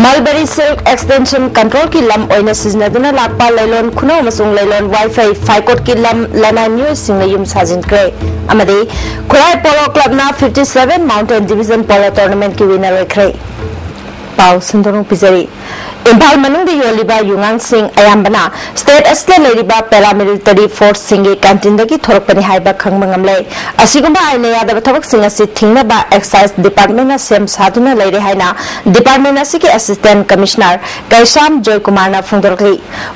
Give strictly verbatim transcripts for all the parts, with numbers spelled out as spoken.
ꯃꯜꯕꯔꯤ silk extension ꯀꯟꯇ꯭ꯔꯣꯜꯒꯤ ꯂꯝ ꯑꯣꯏꯅ ꯁꯤꯖꯤꯟꯅꯗꯨꯅ ꯂꯥꯛꯄ ꯂꯩꯂꯣꯟ ꯈꯨꯅꯧ ꯑꯃꯁꯨꯡ ꯂꯩꯂꯣꯟ ꯋꯥꯏꯐꯩ ꯐꯥꯏꯀꯣꯠꯀꯤ ꯂꯝ ꯂꯅꯥꯏ ꯃꯤꯑꯣꯏꯁꯤꯡꯅ ꯌꯨꯝ ꯁꯥꯖꯤꯟꯈ꯭ꯔꯦ꯫ ꯑꯃꯗꯤ ꯈꯨꯔꯥꯏ ꯄꯣꯂꯣ ꯀ꯭ꯂꯕꯅ fifty seven Mountain Division Polo Tournamentꯀꯤ winner ꯑꯣꯏꯈ꯭ꯔꯦ꯫ ꯄꯥꯎ ꯁꯟꯗꯣꯛꯅ ꯄꯤꯖꯔꯤ꯫ ꯏꯝꯐꯥꯜ ꯃꯅꯨꯡꯗ ꯌꯣꯜꯂꯤꯕ ꯌꯨꯉꯥꯡꯁꯤꯡ ꯑꯌꯥꯝꯕꯅ state ꯑꯁꯤꯗ ꯂꯩꯔꯤꯕ paramilitary forceꯁꯤꯡꯒꯤ canteenꯗꯒꯤ ꯊꯣꯔꯛꯄꯅꯤ ꯍꯥꯏꯕ ꯈꯪꯕ ꯉꯝꯂꯦ꯫ ꯑꯁꯤꯒꯨꯝꯕ ꯑꯥꯏꯟꯅ ꯌꯥꯗꯕ ꯊꯕꯛꯁꯤꯡ ꯑꯁꯤ ꯊꯤꯡꯅꯕ excise departmentꯅ ꯁꯦꯝ ꯁꯥꯗꯨꯅ ꯂꯩꯔꯦ ꯍꯥꯏꯅ department ꯑꯁꯤꯒꯤ assistant commissioner ꯀꯩꯁꯥꯝ ꯖꯣꯏꯀꯨꯃꯥꯔꯅ ꯐꯣꯡꯗꯣꯔꯛꯂꯤ꯫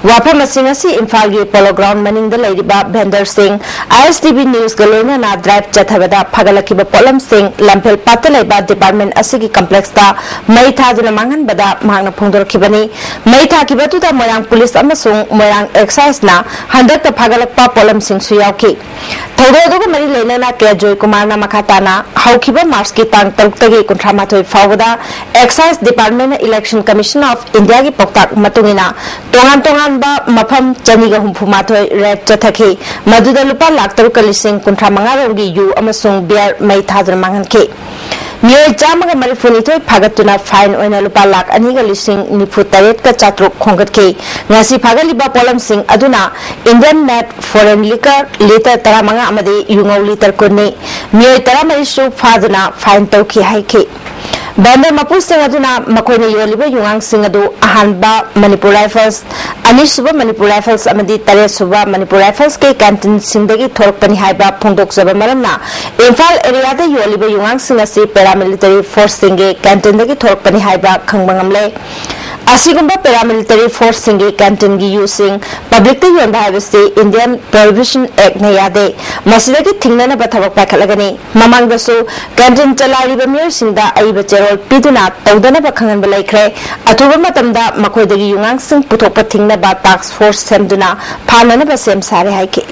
ꯋꯥꯐꯝꯁꯤꯡ ꯑꯁꯤ ꯏꯝꯐꯥꯜꯒꯤ Polo Ground ꯃꯅꯤꯡꯗ ꯂꯩꯔꯤꯕ vendorꯁꯤꯡ, ISTV newsꯀ ꯂꯣꯏꯅꯅ drive ꯆꯠꯊꯕꯗ ꯐꯒꯠꯂꯛꯈꯤꯕ ꯄꯣꯠꯂꯝꯁꯤꯡ ꯂꯝꯐꯦꯜ ꯄꯥꯠꯇ ꯂꯩꯕ department ꯑꯁꯤꯒꯤ complexꯇ ꯃꯩ ꯊꯥꯗꯨꯅ ꯃꯥꯡꯍꯟꯕꯗ ꯃꯍꯥꯛꯅ ꯐꯣꯡꯗꯣꯔꯛꯈꯤꯕꯅꯤ꯫ ꯃꯩ ꯊꯥꯈꯤꯕ ꯑꯗꯨꯗ ꯃꯣꯏꯔꯥꯡ police ꯑꯃꯁꯨꯡ ꯃꯣꯏꯔꯥꯡ exciseꯅ ꯍꯟꯗꯛꯇ ꯐꯥꯒꯠꯂꯛꯄ ꯄꯣꯠꯂꯝꯁꯤꯡꯁꯨ ꯌꯥꯎꯈꯤ꯫ ꯊꯧꯗꯣꯛ ꯑꯗꯨꯒ ꯃꯔꯤ ꯂꯩꯅꯅ ꯀꯦ ꯖꯣꯏꯀꯨꯃꯥꯔꯅ ꯃꯈꯥ ꯇꯥꯅ ꯍꯧꯈꯤꯕ Marchꯀꯤ ꯇꯥꯡ ꯇꯔꯨꯛꯇꯒꯤ ꯀꯨꯟꯊ꯭ꯔꯥ ꯃꯥꯊꯣꯏ ꯐꯥꯎꯕꯗ excise departmentꯅ Election Commission of Indiaꯒꯤ ꯄꯥꯎꯇꯥꯛ ꯃꯇꯨꯡ ꯏꯟꯅ ꯇꯣꯉꯥꯟ ꯇꯣꯉꯥꯟꯕ ꯃꯐꯝ ꯆꯅꯤꯒ ꯍꯨꯝꯐꯨ ꯃꯥꯊꯣꯏ raid ꯆꯠꯊꯈꯤ꯫ ꯃꯗꯨꯗ ꯂꯨꯄꯥ ꯂꯥꯈ ꯇꯔꯨꯛꯀ ꯂꯤꯁꯤꯡ ꯀꯨꯟꯊ꯭ꯔꯥ ꯃꯉꯥ ꯔꯣꯝꯒꯤ ꯌꯨ ꯑꯃꯁꯨꯡ beer ꯃꯩ ꯊꯥꯗꯨꯅ ꯃꯥꯡꯍꯟꯈꯤ꯫ ꯃꯤꯑꯣꯏ ꯆꯥꯝꯃꯒ ꯃꯔꯤꯐꯨ ꯅꯤꯊꯣꯏ ꯐꯥꯒꯠꯇꯨꯅ fine ꯑꯣꯏꯅ ꯂꯨꯄꯥ ꯂꯥꯈ ꯑꯅꯤꯒ ꯂꯤꯁꯤꯡ ꯅꯤꯐꯨ ꯇꯔꯦꯠꯀ ꯆꯥꯇ꯭ꯔꯨꯛ ꯈꯣꯝꯒꯠꯈꯤ꯫ ꯉꯁꯤ ꯐꯥꯒꯠꯂꯤꯕ ꯄꯣꯠꯂꯝꯁꯤꯡ ꯑꯗꯨꯅ Indian made foreign liquor litre ꯇꯔꯥꯃꯉꯥ ꯑꯃꯗꯤ ꯌꯨꯉꯧ litre ꯀꯨꯟꯅꯤ꯫ ꯃꯤꯑꯣꯏ ꯇꯔꯥꯃꯔꯤꯁꯨ ꯐꯥꯗꯨꯅ fine ꯇꯧꯈꯤ ꯍꯥꯏꯈꯤ꯫ Vendor ꯃꯄꯨꯁꯤꯡ ꯑꯗꯨꯅ ꯃꯈꯣꯏꯅ ꯌꯣꯜꯂꯤꯕ ꯌꯨꯉꯥꯡꯁꯤꯡ ꯑꯗꯨ ꯑꯍꯥꯟꯕ Manipur Rifles, ꯑꯅꯤꯁꯨꯕ Manipur Rifles ꯑꯃꯗꯤ ꯇꯔꯦꯠꯁꯨꯕ Manipur Riflesꯀꯤ canteenꯁꯤꯡꯗꯒꯤ ꯊꯣꯔꯛꯄꯅꯤ ꯍꯥꯏꯕ ꯐꯣꯡꯗꯣꯛꯆꯕ ꯃꯔꯝꯅ ꯏꯝꯐꯥꯜ areaꯗ ꯌꯣꯜꯂꯤꯕ ꯌꯨꯉꯥꯡꯁꯤꯡ ꯑꯁꯤ paramilitary forceꯁꯤꯡꯒꯤ canteenꯗꯒꯤ ꯊꯣꯔꯛꯄꯅꯤ ꯍꯥꯏꯕ ꯈꯪꯕ ꯉꯝꯂꯦ꯫ ꯑꯁꯤꯒꯨꯝꯕ paramilitary forceꯁꯤꯡꯒꯤ canteenꯒꯤ ꯌꯨꯁꯤꯡ publicꯇ ꯌꯣꯟꯕ ꯍꯥꯏꯕꯁꯤ Indian Prohibition Actꯅ ꯌꯥꯗꯦ꯫ ꯃꯁꯤꯗꯒꯤ ꯊꯤꯡꯅꯅꯕ ꯊꯕꯛ ꯄꯥꯏꯈꯠꯂꯒꯅꯤ꯫ ꯃꯃꯥꯡꯗꯁꯨ canteen ꯆꯂꯥꯏꯔꯤꯕ ꯃꯤꯑꯣꯏꯁꯤꯡꯗ ꯑꯏꯕ ꯆꯦꯔꯣꯜ ꯄꯤꯗꯨꯅ ꯇꯧꯗꯅꯕ ꯈꯪꯍꯟꯕ ꯂꯩꯈ꯭ꯔꯦ꯫ ꯑꯊꯨꯕ ꯃꯇꯝꯗ ꯃꯈꯣꯏꯗꯒꯤ ꯌꯨꯉꯥꯡꯁꯤꯡ ꯄꯨꯊꯣꯛꯄ ꯊꯤꯡꯅꯕ task force ꯁꯦꯝꯗꯨꯅ ꯐꯥꯅꯅꯕ ꯁꯦꯝ ꯁꯥꯔꯦ ꯍꯥꯏꯈꯤ꯫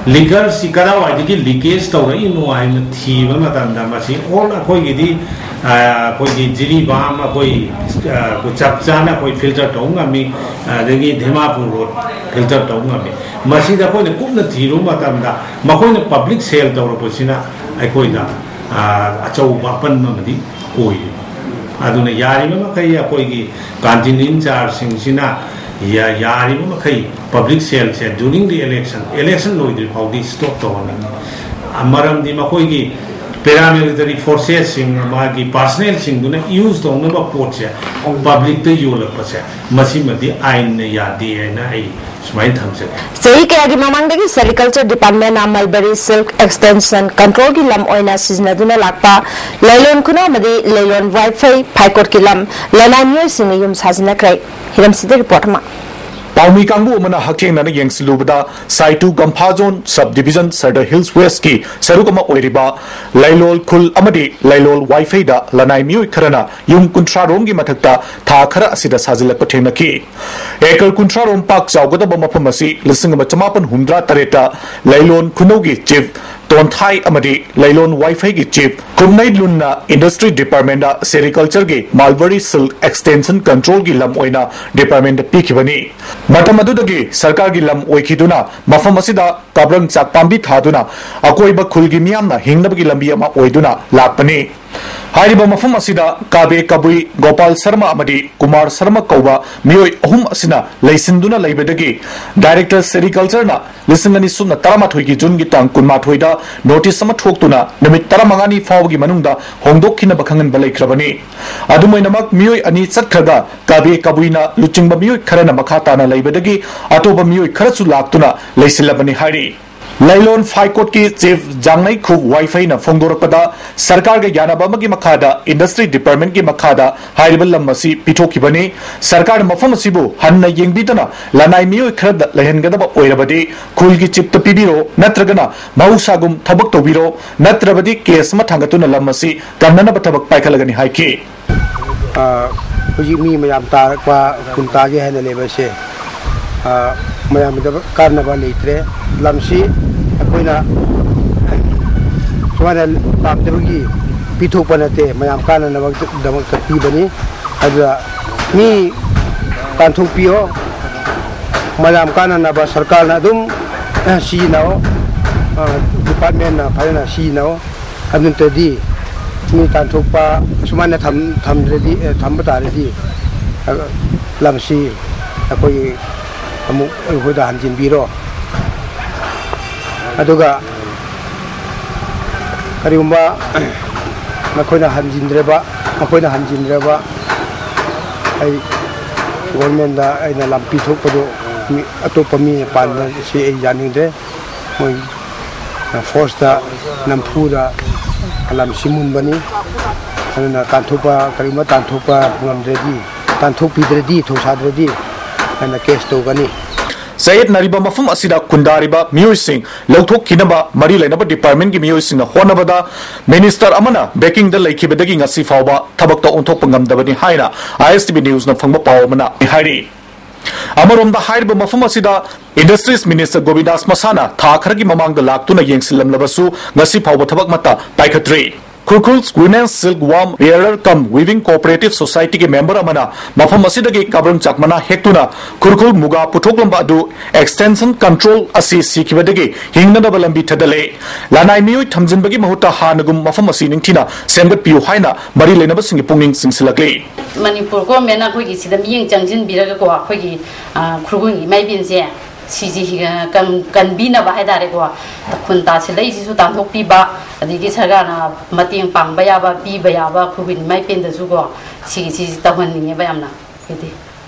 Liquorꯁꯤ ꯀꯗꯥꯏꯋꯥꯏꯗꯒꯤ leakage ꯇꯧꯔꯛꯏꯅꯣ ꯍꯥꯏꯅ ꯊꯤꯕ ꯃꯇꯝꯗ ꯃꯁꯤ all ꯑꯩꯈꯣꯏꯒꯤꯗꯤ, ꯑ, ꯑꯩꯈꯣꯏꯒꯤ ꯖꯤꯔꯤꯕꯥꯝ ꯑꯩꯈꯣꯏ, ꯑ, ꯑꯩꯈꯣꯏ ꯆꯞ ꯆꯥꯅ ꯑꯩꯈꯣꯏ filter ꯇꯧꯕ ꯉꯝꯃꯤ, ꯑꯗꯒꯤ ꯙꯦꯃꯥꯄꯨꯔ road filter ꯇꯧꯕ ꯉꯝꯃꯤ꯫ ꯃꯁꯤꯗ ꯑꯩꯈꯣꯏꯅ ꯀꯨꯞꯅ ꯊꯤꯔꯨꯕ ꯃꯇꯝꯗ ꯃꯈꯣꯏꯅ public sale ꯇꯧꯔꯛꯄꯁꯤꯅ ꯑꯩꯈꯣꯏꯗ, ꯑ, ꯑꯆꯧꯕ ꯑꯄꯟꯕ ꯑꯃꯗꯤ ꯑꯣꯏꯔꯤꯕ꯫ ꯑꯗꯨꯅ ꯌꯥꯔꯤꯕ ꯃꯈꯩ ꯑꯩꯈꯣꯏꯒꯤ ꯀꯥꯟꯇꯤꯟ ꯏꯟꯆꯥꯔꯖꯁꯤꯡꯁꯤꯅ ꯌꯥ- ꯌꯥꯔꯤꯕ ꯃꯈꯩ public ꯁꯦꯜꯁꯦ during the election, election ꯂꯣꯏꯗ꯭ꯔꯤ ꯐꯥꯎꯗꯤ ꯁ꯭ꯇꯣꯞ ꯇꯧꯍꯟꯅꯤꯡꯉꯤ꯫ ꯃꯔꯝꯗꯤ ꯃꯈꯣꯏꯒꯤ ꯄꯦꯔꯥꯃꯤꯂꯤꯇꯔꯤ ꯐꯣꯔꯁꯦꯁꯁꯤꯡ, ꯃꯥꯒꯤ ꯄꯥꯔꯁꯅꯦꯜꯁꯤꯡꯗꯨꯅ ꯌꯨꯁ ꯇꯧꯅꯕ ꯄꯣꯠꯁꯦ ꯄꯕ꯭ꯂꯤꯛꯇ ꯌꯣꯜꯂꯛꯄꯁꯦ, ꯃꯁꯤꯃꯗꯤ ꯑꯥꯏꯟꯅ ꯌꯥꯗꯦ ꯍꯥꯏꯅ ꯑꯩ ꯁꯨꯃꯥꯏꯅ ꯊꯝꯖꯒꯦ꯫ ꯆꯍꯤ ꯀꯌꯥꯒꯤ ꯃꯃꯥꯡꯗꯒꯤ ꯁꯦꯔꯤꯀꯜꯆꯔ ꯗꯤꯄꯥꯔꯠꯃꯦꯟꯅ ꯃꯜꯕꯔꯤ ꯁꯤꯜꯛ ꯑꯦꯛꯁꯇꯦꯟꯁꯟ ꯀꯟꯇ꯭ꯔꯣꯜꯒꯤ ꯂꯝ ꯑꯣꯏꯅ ꯁꯤꯖꯤꯟꯅꯗꯨꯅ ꯂꯥꯛꯄ ꯂꯩꯂꯣꯟ ꯈꯨꯅꯧ ꯑꯃꯗꯤ ꯂꯩꯂꯣꯟ ꯋꯥꯏꯐꯩ ꯐꯥꯏꯀꯣꯠꯀꯤ ꯂꯝ ꯂꯅꯥꯏ ꯃꯤꯑꯣꯏꯁꯤꯡꯅ ꯌꯨꯝ ꯁꯥꯖꯤꯟꯅꯈ꯭ꯔꯦ꯫ ꯍꯤꯔꯝꯁꯤꯗ ꯔꯤꯄꯣꯔꯠ ꯑꯃ꯫ ꯄꯥꯎꯃꯤ ꯀꯥꯡꯕꯨ ꯑꯃꯅ ꯍꯛꯊꯦꯡꯅꯅ ꯌꯦꯡꯁꯤꯜꯂꯨꯕꯗ, ꯁꯥꯏꯇꯨ ꯒꯝꯐꯥ ꯖꯣꯟ ꯁꯕ ꯗꯤꯕꯤꯖꯟ ꯁꯔꯗꯔ ꯍꯤꯜꯁ ꯋꯦꯁꯀꯤ ꯁꯔꯨꯛ ꯑꯃ ꯑꯣꯏꯔꯤꯕ ꯂꯩꯂꯣꯜ ꯈꯨꯜ ꯑꯃꯗꯤ ꯂꯩꯂꯣꯜ ꯋꯥꯏꯐꯩꯗ ꯂꯅꯥꯏ ꯃꯤꯑꯣꯏ ꯈꯔꯅ ꯌꯨꯝ ꯀꯨꯟꯊ꯭ꯔꯥ ꯔꯣꯝꯒꯤ ꯃꯊꯛꯇ ꯊꯥ ꯈꯔ ꯑꯁꯤꯗ ꯁꯥꯖꯤꯜꯂꯛꯄ ꯊꯦꯡꯅꯈꯤ꯫ ꯑꯦꯀꯔ ꯀꯨꯟꯊ꯭ꯔꯥ ꯔꯣꯝ ꯄꯥꯛ ꯆꯥꯎꯒꯗꯕ ꯃꯐꯝ ꯑꯁꯤ ꯂꯤꯁꯤꯡ ꯑꯃ ꯆꯃꯥꯄꯟ ꯍꯨꯝꯗ꯭ꯔꯥ ꯇꯔꯦꯠꯇ ꯂꯩꯂꯣꯟ ꯈꯨꯅꯧꯒꯤ ꯆꯤꯐ ꯇꯣꯟꯊꯥꯏ ꯑꯃꯗꯤ ꯂꯩꯂꯣꯟ ꯋꯥꯏꯐꯩꯒꯤ ꯆꯤꯐ ꯀꯨꯝꯅꯩ ꯂꯨꯟꯅ ꯏꯟꯗꯁꯇ꯭ꯔꯤ ꯗꯤꯄꯥꯔꯠꯃꯦꯟꯗ ꯁꯦꯔꯤꯀꯜꯆꯔꯒꯤ ꯃꯥꯜꯕꯔꯤ ꯁꯤꯜꯛ ꯑꯦꯛꯁꯇꯦꯟꯁꯟ ꯀꯟꯇ꯭ꯔꯣꯜꯒꯤ ꯂꯝ ꯑꯣꯏꯅ ꯗꯤꯄꯥꯔꯠꯃꯦꯟꯗ ꯄꯤꯈꯤꯕꯅꯤ꯫ ꯃꯇꯝ ꯑꯗꯨꯗꯒꯤ ꯁꯔꯀꯥꯔꯒꯤ ꯂꯝ ꯑꯣꯏꯈꯤꯗꯨꯅ ꯃꯐꯝ ꯑꯁꯤꯗ ꯀꯥꯕ꯭ꯔꯪ ꯆꯥꯛ ꯄꯥꯝꯕꯤ ꯊꯥꯗꯨꯅ ꯑꯀꯣꯏꯕ ꯈꯨꯜꯒꯤ ꯃꯤꯌꯥꯝꯅ ꯍꯤꯡꯅꯕꯒꯤ ꯂꯝꯕꯤ ꯑꯃ ꯑꯣꯏꯗꯨꯅ ꯂꯥꯛꯄꯅꯤ꯫ ꯍꯥꯏꯔꯤꯕ ꯃꯐꯝ ꯑꯁꯤꯗ ꯀꯥꯕꯦ ꯀꯕꯨꯏ ꯒꯣꯄꯥꯜ ꯁꯔꯃ ꯑꯃꯗꯤ ꯀꯨꯃꯥꯔ ꯁꯔꯃ ꯀꯧꯕ ꯃꯤꯑꯣꯏ ꯑꯍꯨꯝ ꯑꯁꯤꯅ ꯂꯩꯁꯤꯟꯗꯨꯅ ꯂꯩꯕꯗꯒꯤ ꯗꯥꯏꯔꯦꯛꯇꯔ ꯁꯦꯔꯤꯀꯜꯆꯔꯅ ꯂꯤꯁꯤꯡ ꯑꯅꯤ ꯁꯨꯞꯅ ꯇꯔꯥꯃꯥꯊꯣꯏꯒꯤ ꯖꯨꯟꯒꯤ ꯇꯥꯡ ꯀꯨꯟꯃꯥꯊꯣꯏꯗ ꯅꯣꯇꯤꯁ ꯑꯃ ꯊꯣꯛꯇꯨꯅ ꯅꯨꯃꯤꯠ ꯇꯔꯥꯃꯉꯥꯅꯤ ꯐꯥꯎꯕꯒꯤ ꯃꯅꯨꯡꯗ ꯍꯣꯡꯗꯣꯛꯈꯤꯅꯕ ꯈꯪꯍꯟꯕ ꯂꯩꯈ꯭ꯔꯕꯅꯤ꯫ ꯑꯗꯨꯝ ꯑꯣꯏꯅꯃꯛ, ꯃꯤꯑꯣꯏ ꯑꯅꯤ ꯆꯠꯈ꯭ꯔꯒ ꯀꯥꯕꯦ ꯀꯕꯨꯏꯅ ꯂꯨꯆꯤꯡꯕ ꯃꯤꯑꯣꯏ ꯈꯔꯅ ꯃꯈꯥ ꯇꯥꯅ ꯂꯩꯕꯗꯒꯤ ꯑꯇꯣꯞꯄ ꯃꯤꯑꯣꯏ ꯈꯔꯁꯨ ꯂꯥꯛꯇꯨꯅ ꯂꯩꯁꯤꯜꯂꯕꯅꯤ ꯍꯥꯏꯔꯤ꯫ ꯂꯩꯂꯣꯟ ꯐꯥꯏꯀꯣꯠꯀꯤ ꯆꯤꯐ ꯖꯥꯡꯅꯩꯈꯨ ꯋꯥꯏꯐꯩꯅ ꯐꯣꯡꯗꯣꯔꯛꯄꯗ, ꯁꯔꯀꯥꯔꯒ ꯌꯥꯅꯕ ꯑꯃꯒꯤ ꯃꯈꯥꯗ ꯏꯟꯗꯁꯇ꯭ꯔꯤ ꯗꯤꯄꯥꯔꯠꯃꯦꯟꯒꯤ ꯃꯈꯥꯗ ꯍꯥꯏꯔꯤꯕ ꯂꯝ ꯑꯁꯤ ꯄꯤꯊꯣꯛꯈꯤꯕꯅꯤ꯫ ꯁꯔꯀꯥꯔꯅ ꯃꯐꯝ ꯑꯁꯤꯕꯨ ꯍꯟꯅ ꯌꯦꯡꯕꯤꯗꯨꯅ ꯂꯅꯥꯏ ꯃꯤꯑꯣꯏ ꯈꯔꯗ ꯂꯩꯍꯟꯒꯗꯕ ꯑꯣꯏꯔꯕꯗꯤ ꯈꯨꯜꯒꯤ ꯆꯤꯐꯇ ꯄꯤꯕꯤꯔꯣ, ꯅꯠꯇ꯭ꯔꯒꯅ ꯃꯍꯧꯁꯥꯒꯨꯝ ꯊꯕꯛ ꯇꯧꯕꯤꯔꯣ, ꯅꯠꯇ꯭ꯔꯕꯗꯤ ꯀꯦꯁ ꯑꯃ ꯊꯥꯡꯒꯠꯇꯨꯅ ꯂꯝ ꯑꯁꯤ ꯀꯟꯅꯅꯕ ꯊꯕꯛ ꯄꯥꯏꯈꯠꯂꯒꯅꯤ ꯍꯥꯏꯈꯤ꯫ ꯑ, ꯍꯧꯖꯤꯛ ꯃꯤ ꯃꯌꯥꯝ ꯇꯥꯔꯛꯄ, ꯀꯨꯟ ꯇꯥꯒꯦ ꯍꯥꯏꯅ ꯂꯩꯕꯁꯦ, ꯑ, ꯃꯌꯥꯝꯒꯤꯗꯃꯛ ꯀꯥꯟꯅꯕ ꯂꯩꯇ꯭ꯔꯦ꯫ ꯂꯝꯁꯤ ꯑꯩꯈꯣꯏꯅ ꯁꯨꯃꯥꯏꯅ ꯄꯥꯝꯖꯕꯒꯤ ꯄꯤꯊꯣꯛꯄ ꯅꯠꯇꯦ, ꯃꯌꯥꯝ ꯀꯥꯟꯅꯅꯕꯒꯤꯗꯃꯛꯇ ꯄꯤꯕꯅꯤ꯫ ꯑꯗꯨꯗ ꯃꯤ ꯇꯥꯟꯊꯣꯛꯄꯤꯌꯣ, ꯃꯌꯥꯝ ꯀꯥꯟꯅꯅꯕ ꯁꯔꯀꯥꯔꯅ ꯑꯗꯨꯝ, ꯑ, ꯁꯤꯖꯤꯟꯅꯧ, ꯑ, ꯗꯤꯄꯥꯔꯠꯃꯦꯟꯅ ꯐꯖꯅ ꯁꯤꯖꯤꯟꯅꯧ꯫ ꯑꯗꯨ ꯅꯠꯇ꯭ꯔꯗꯤ ꯃꯤ ꯇꯥꯟꯊꯣꯛꯄ ꯑꯁꯨꯃꯥꯏꯅ ꯊꯝ- ꯊꯝꯗ꯭ꯔꯗꯤ, ꯑꯦ, ꯊꯝꯕ ꯇꯥꯔꯗꯤ, ꯑ, ꯂꯝꯁꯤ ꯑꯩꯈꯣꯏ ꯑꯃꯨꯛ ꯑꯩꯈꯣꯏꯗ ꯍꯟꯖꯤꯟꯕꯤꯔꯣ꯫ ꯑꯗꯨꯒ ꯀꯔꯤꯒꯨꯝꯕ ꯃꯈꯣꯏꯅ ꯍꯟꯖꯤꯟꯗ꯭ꯔꯕ, ꯃꯈꯣꯏꯅ ꯍꯟꯖꯤꯟꯗ꯭ꯔꯕ, ꯑꯩ ꯒꯣꯔꯃꯦꯟꯗ ꯑꯩꯅ ꯂꯝ ꯄꯤꯊꯣꯛꯄꯗꯨ ꯃꯤ ꯑꯇꯣꯞꯄ ꯃꯤꯅ ꯄꯥꯟꯕꯁꯤ ꯑꯩ ꯌꯥꯅꯤꯡꯗ꯭ꯔꯦ꯫ ꯃꯣꯏ ꯐꯣꯔꯁꯇ ꯅꯝꯐꯨꯗ ꯂꯝꯁꯤ ꯃꯨꯟꯕꯅꯤ꯫ ꯑꯗꯨꯅ ꯇꯥꯟꯊꯣꯛꯄ, ꯀꯔꯤꯒꯨꯝꯕ ꯇꯥꯟꯊꯣꯛꯄ ꯉꯝꯗ꯭ꯔꯗꯤ, ꯇꯥꯟꯊꯣꯛꯄꯤꯗ꯭ꯔꯗꯤ, ꯊꯧꯁꯥꯗ꯭ꯔꯗꯤ ꯑꯩꯅ ꯀꯦꯁ ꯇꯧꯒꯅꯤ꯫ ꯆꯌꯦꯠꯅꯔꯤꯕ ꯃꯐꯝ ꯑꯁꯤꯗ ꯈꯨꯟꯗꯥꯔꯤꯕ ꯃꯤꯑꯣꯏꯁꯤꯡ ꯂꯧꯊꯣꯛꯈꯤꯅꯕ ꯃꯔꯤ ꯂꯩꯅꯕ ꯗꯤꯄꯥꯔꯠꯃꯦꯟꯒꯤ ꯃꯤꯑꯣꯏꯁꯤꯡꯅ ꯍꯣꯠꯅꯕꯗ ꯃꯤꯅꯤꯁꯇꯔ ꯑꯃꯅ ꯕꯦꯀꯤꯡꯗ ꯂꯩꯈꯤꯕꯗꯒꯤ ꯉꯁꯤ ꯐꯥꯎꯕ ꯊꯕꯛꯇ ꯑꯣꯟꯊꯣꯛꯄ ꯉꯝꯗꯕꯅꯤ ꯍꯥꯏꯅ ꯑꯥꯏ ꯑꯦꯁ ꯇꯤ ꯚꯤ ꯅ꯭ꯌꯨꯁꯅ ꯐꯪꯕ ꯄꯥꯎ ꯑꯃꯅ ꯍꯥꯏꯔꯤ꯫ ꯑꯃꯔꯣꯝꯗ ꯍꯥꯏꯔꯤꯕ ꯃꯐꯝ ꯑꯁꯤꯗ ꯏꯟꯗꯁꯇ꯭ꯔꯤꯁ ꯃꯤꯅꯤꯁꯇꯔ ꯒꯣꯕꯤꯟꯗꯥꯁ ꯃꯁꯥꯅ ꯊꯥ ꯈꯔꯒꯤ ꯃꯃꯥꯡꯗ ꯂꯥꯛꯇꯨꯅ ꯌꯦꯡꯁꯤꯜꯂꯝꯂꯕꯁꯨ ꯉꯁꯤ ꯐꯥꯎꯕ ꯊꯕꯛ ꯑꯃꯠꯇ ꯄꯥꯏꯈꯠꯇ꯭ꯔꯤ꯫ ꯈꯨꯔꯈꯨꯜ ꯋꯤꯃꯦꯟ ꯁꯤꯜꯛ ꯋꯥꯝ ꯋꯤꯌꯔꯔ ꯀꯝ ꯋꯤꯚꯤꯡ ꯀꯣꯑꯣꯄꯔꯦꯇꯤꯚ ꯁꯣꯁꯥꯏꯇꯤꯒꯤ ꯃꯦꯝꯕꯔ ꯑꯃꯅ ꯃꯐꯝ ꯑꯁꯤꯗꯒꯤ ꯀꯕ꯭ꯔꯪ ꯆꯥꯛꯃꯅꯥ ꯍꯦꯛꯇꯨꯅ ꯈꯨꯔꯈꯨꯜ ꯃꯨꯒꯥ ꯄꯨꯊꯣꯛꯂꯝꯕ ꯑꯗꯨ ꯑꯦꯛꯁꯇꯦꯟꯁꯟ ꯀꯟꯇ꯭ꯔꯣꯜ ꯑꯁꯤ ꯁꯤꯈꯤꯕꯗꯒꯤ ꯍꯤꯡꯅꯅꯕ ꯂꯝꯕꯤ ꯊꯥꯗꯠꯂꯦ꯫ ꯂꯅꯥꯏ ꯃꯤꯑꯣꯏ ꯊꯝꯖꯤꯟꯕꯒꯤ ꯃꯍꯨꯠꯇ ꯍꯥꯟꯅꯒꯨꯝ ꯃꯐꯝ ꯑꯁꯤ ꯅꯤꯡꯊꯤꯅ ꯁꯦꯝꯒꯠꯄꯤꯌꯨ ꯍꯥꯏꯅ ꯃꯔꯤ ꯂꯩꯅꯕꯁꯤꯡꯒꯤ ꯄꯨꯛꯅꯤꯡ ꯆꯤꯡꯁꯤꯜꯂꯛꯂꯤ꯫ ꯃꯅꯤꯄꯨꯔ ꯒꯣꯔꯃꯦꯟꯅ ꯑꯩꯈꯣꯏꯒꯤ ꯁꯤꯗ ꯃꯤꯠꯌꯦꯡ ꯆꯪꯁꯤꯟꯕꯤꯔꯒꯀꯣ, ꯑꯩꯈꯣꯏꯒꯤ, ꯑ, ꯈꯨꯔꯈꯨꯜꯒꯤ ꯏꯃꯥ ꯏꯕꯦꯟꯁꯦ ꯁꯤꯁꯤ ꯍꯤꯒ-, ꯀꯟ-, ꯀꯟꯕꯤꯅꯕ ꯍꯥꯏꯇꯥꯔꯦꯀꯣ, ꯈꯨꯟ ꯇꯥꯁꯤꯜꯂꯛꯏꯁꯤꯁꯨ ꯇꯥꯟꯊꯣꯛꯄꯤꯕ, ꯑꯗꯒꯤ ꯁꯔꯀꯥꯔꯅ ꯃꯇꯦꯡ ꯄꯥꯡꯕ ꯌꯥꯕ, ꯄꯤꯕ ꯌꯥꯕ ꯈꯨꯔꯈꯨꯜ ꯏꯃꯥ ꯏꯕꯦꯟꯗꯁꯨꯀꯣ, ꯁꯤꯒꯤ, ꯁꯤꯁꯤ ꯇꯧꯍꯟꯅꯤꯡꯉꯦꯕ ꯌꯥꯝꯅ ꯑꯩꯈꯣꯏꯗꯤ꯫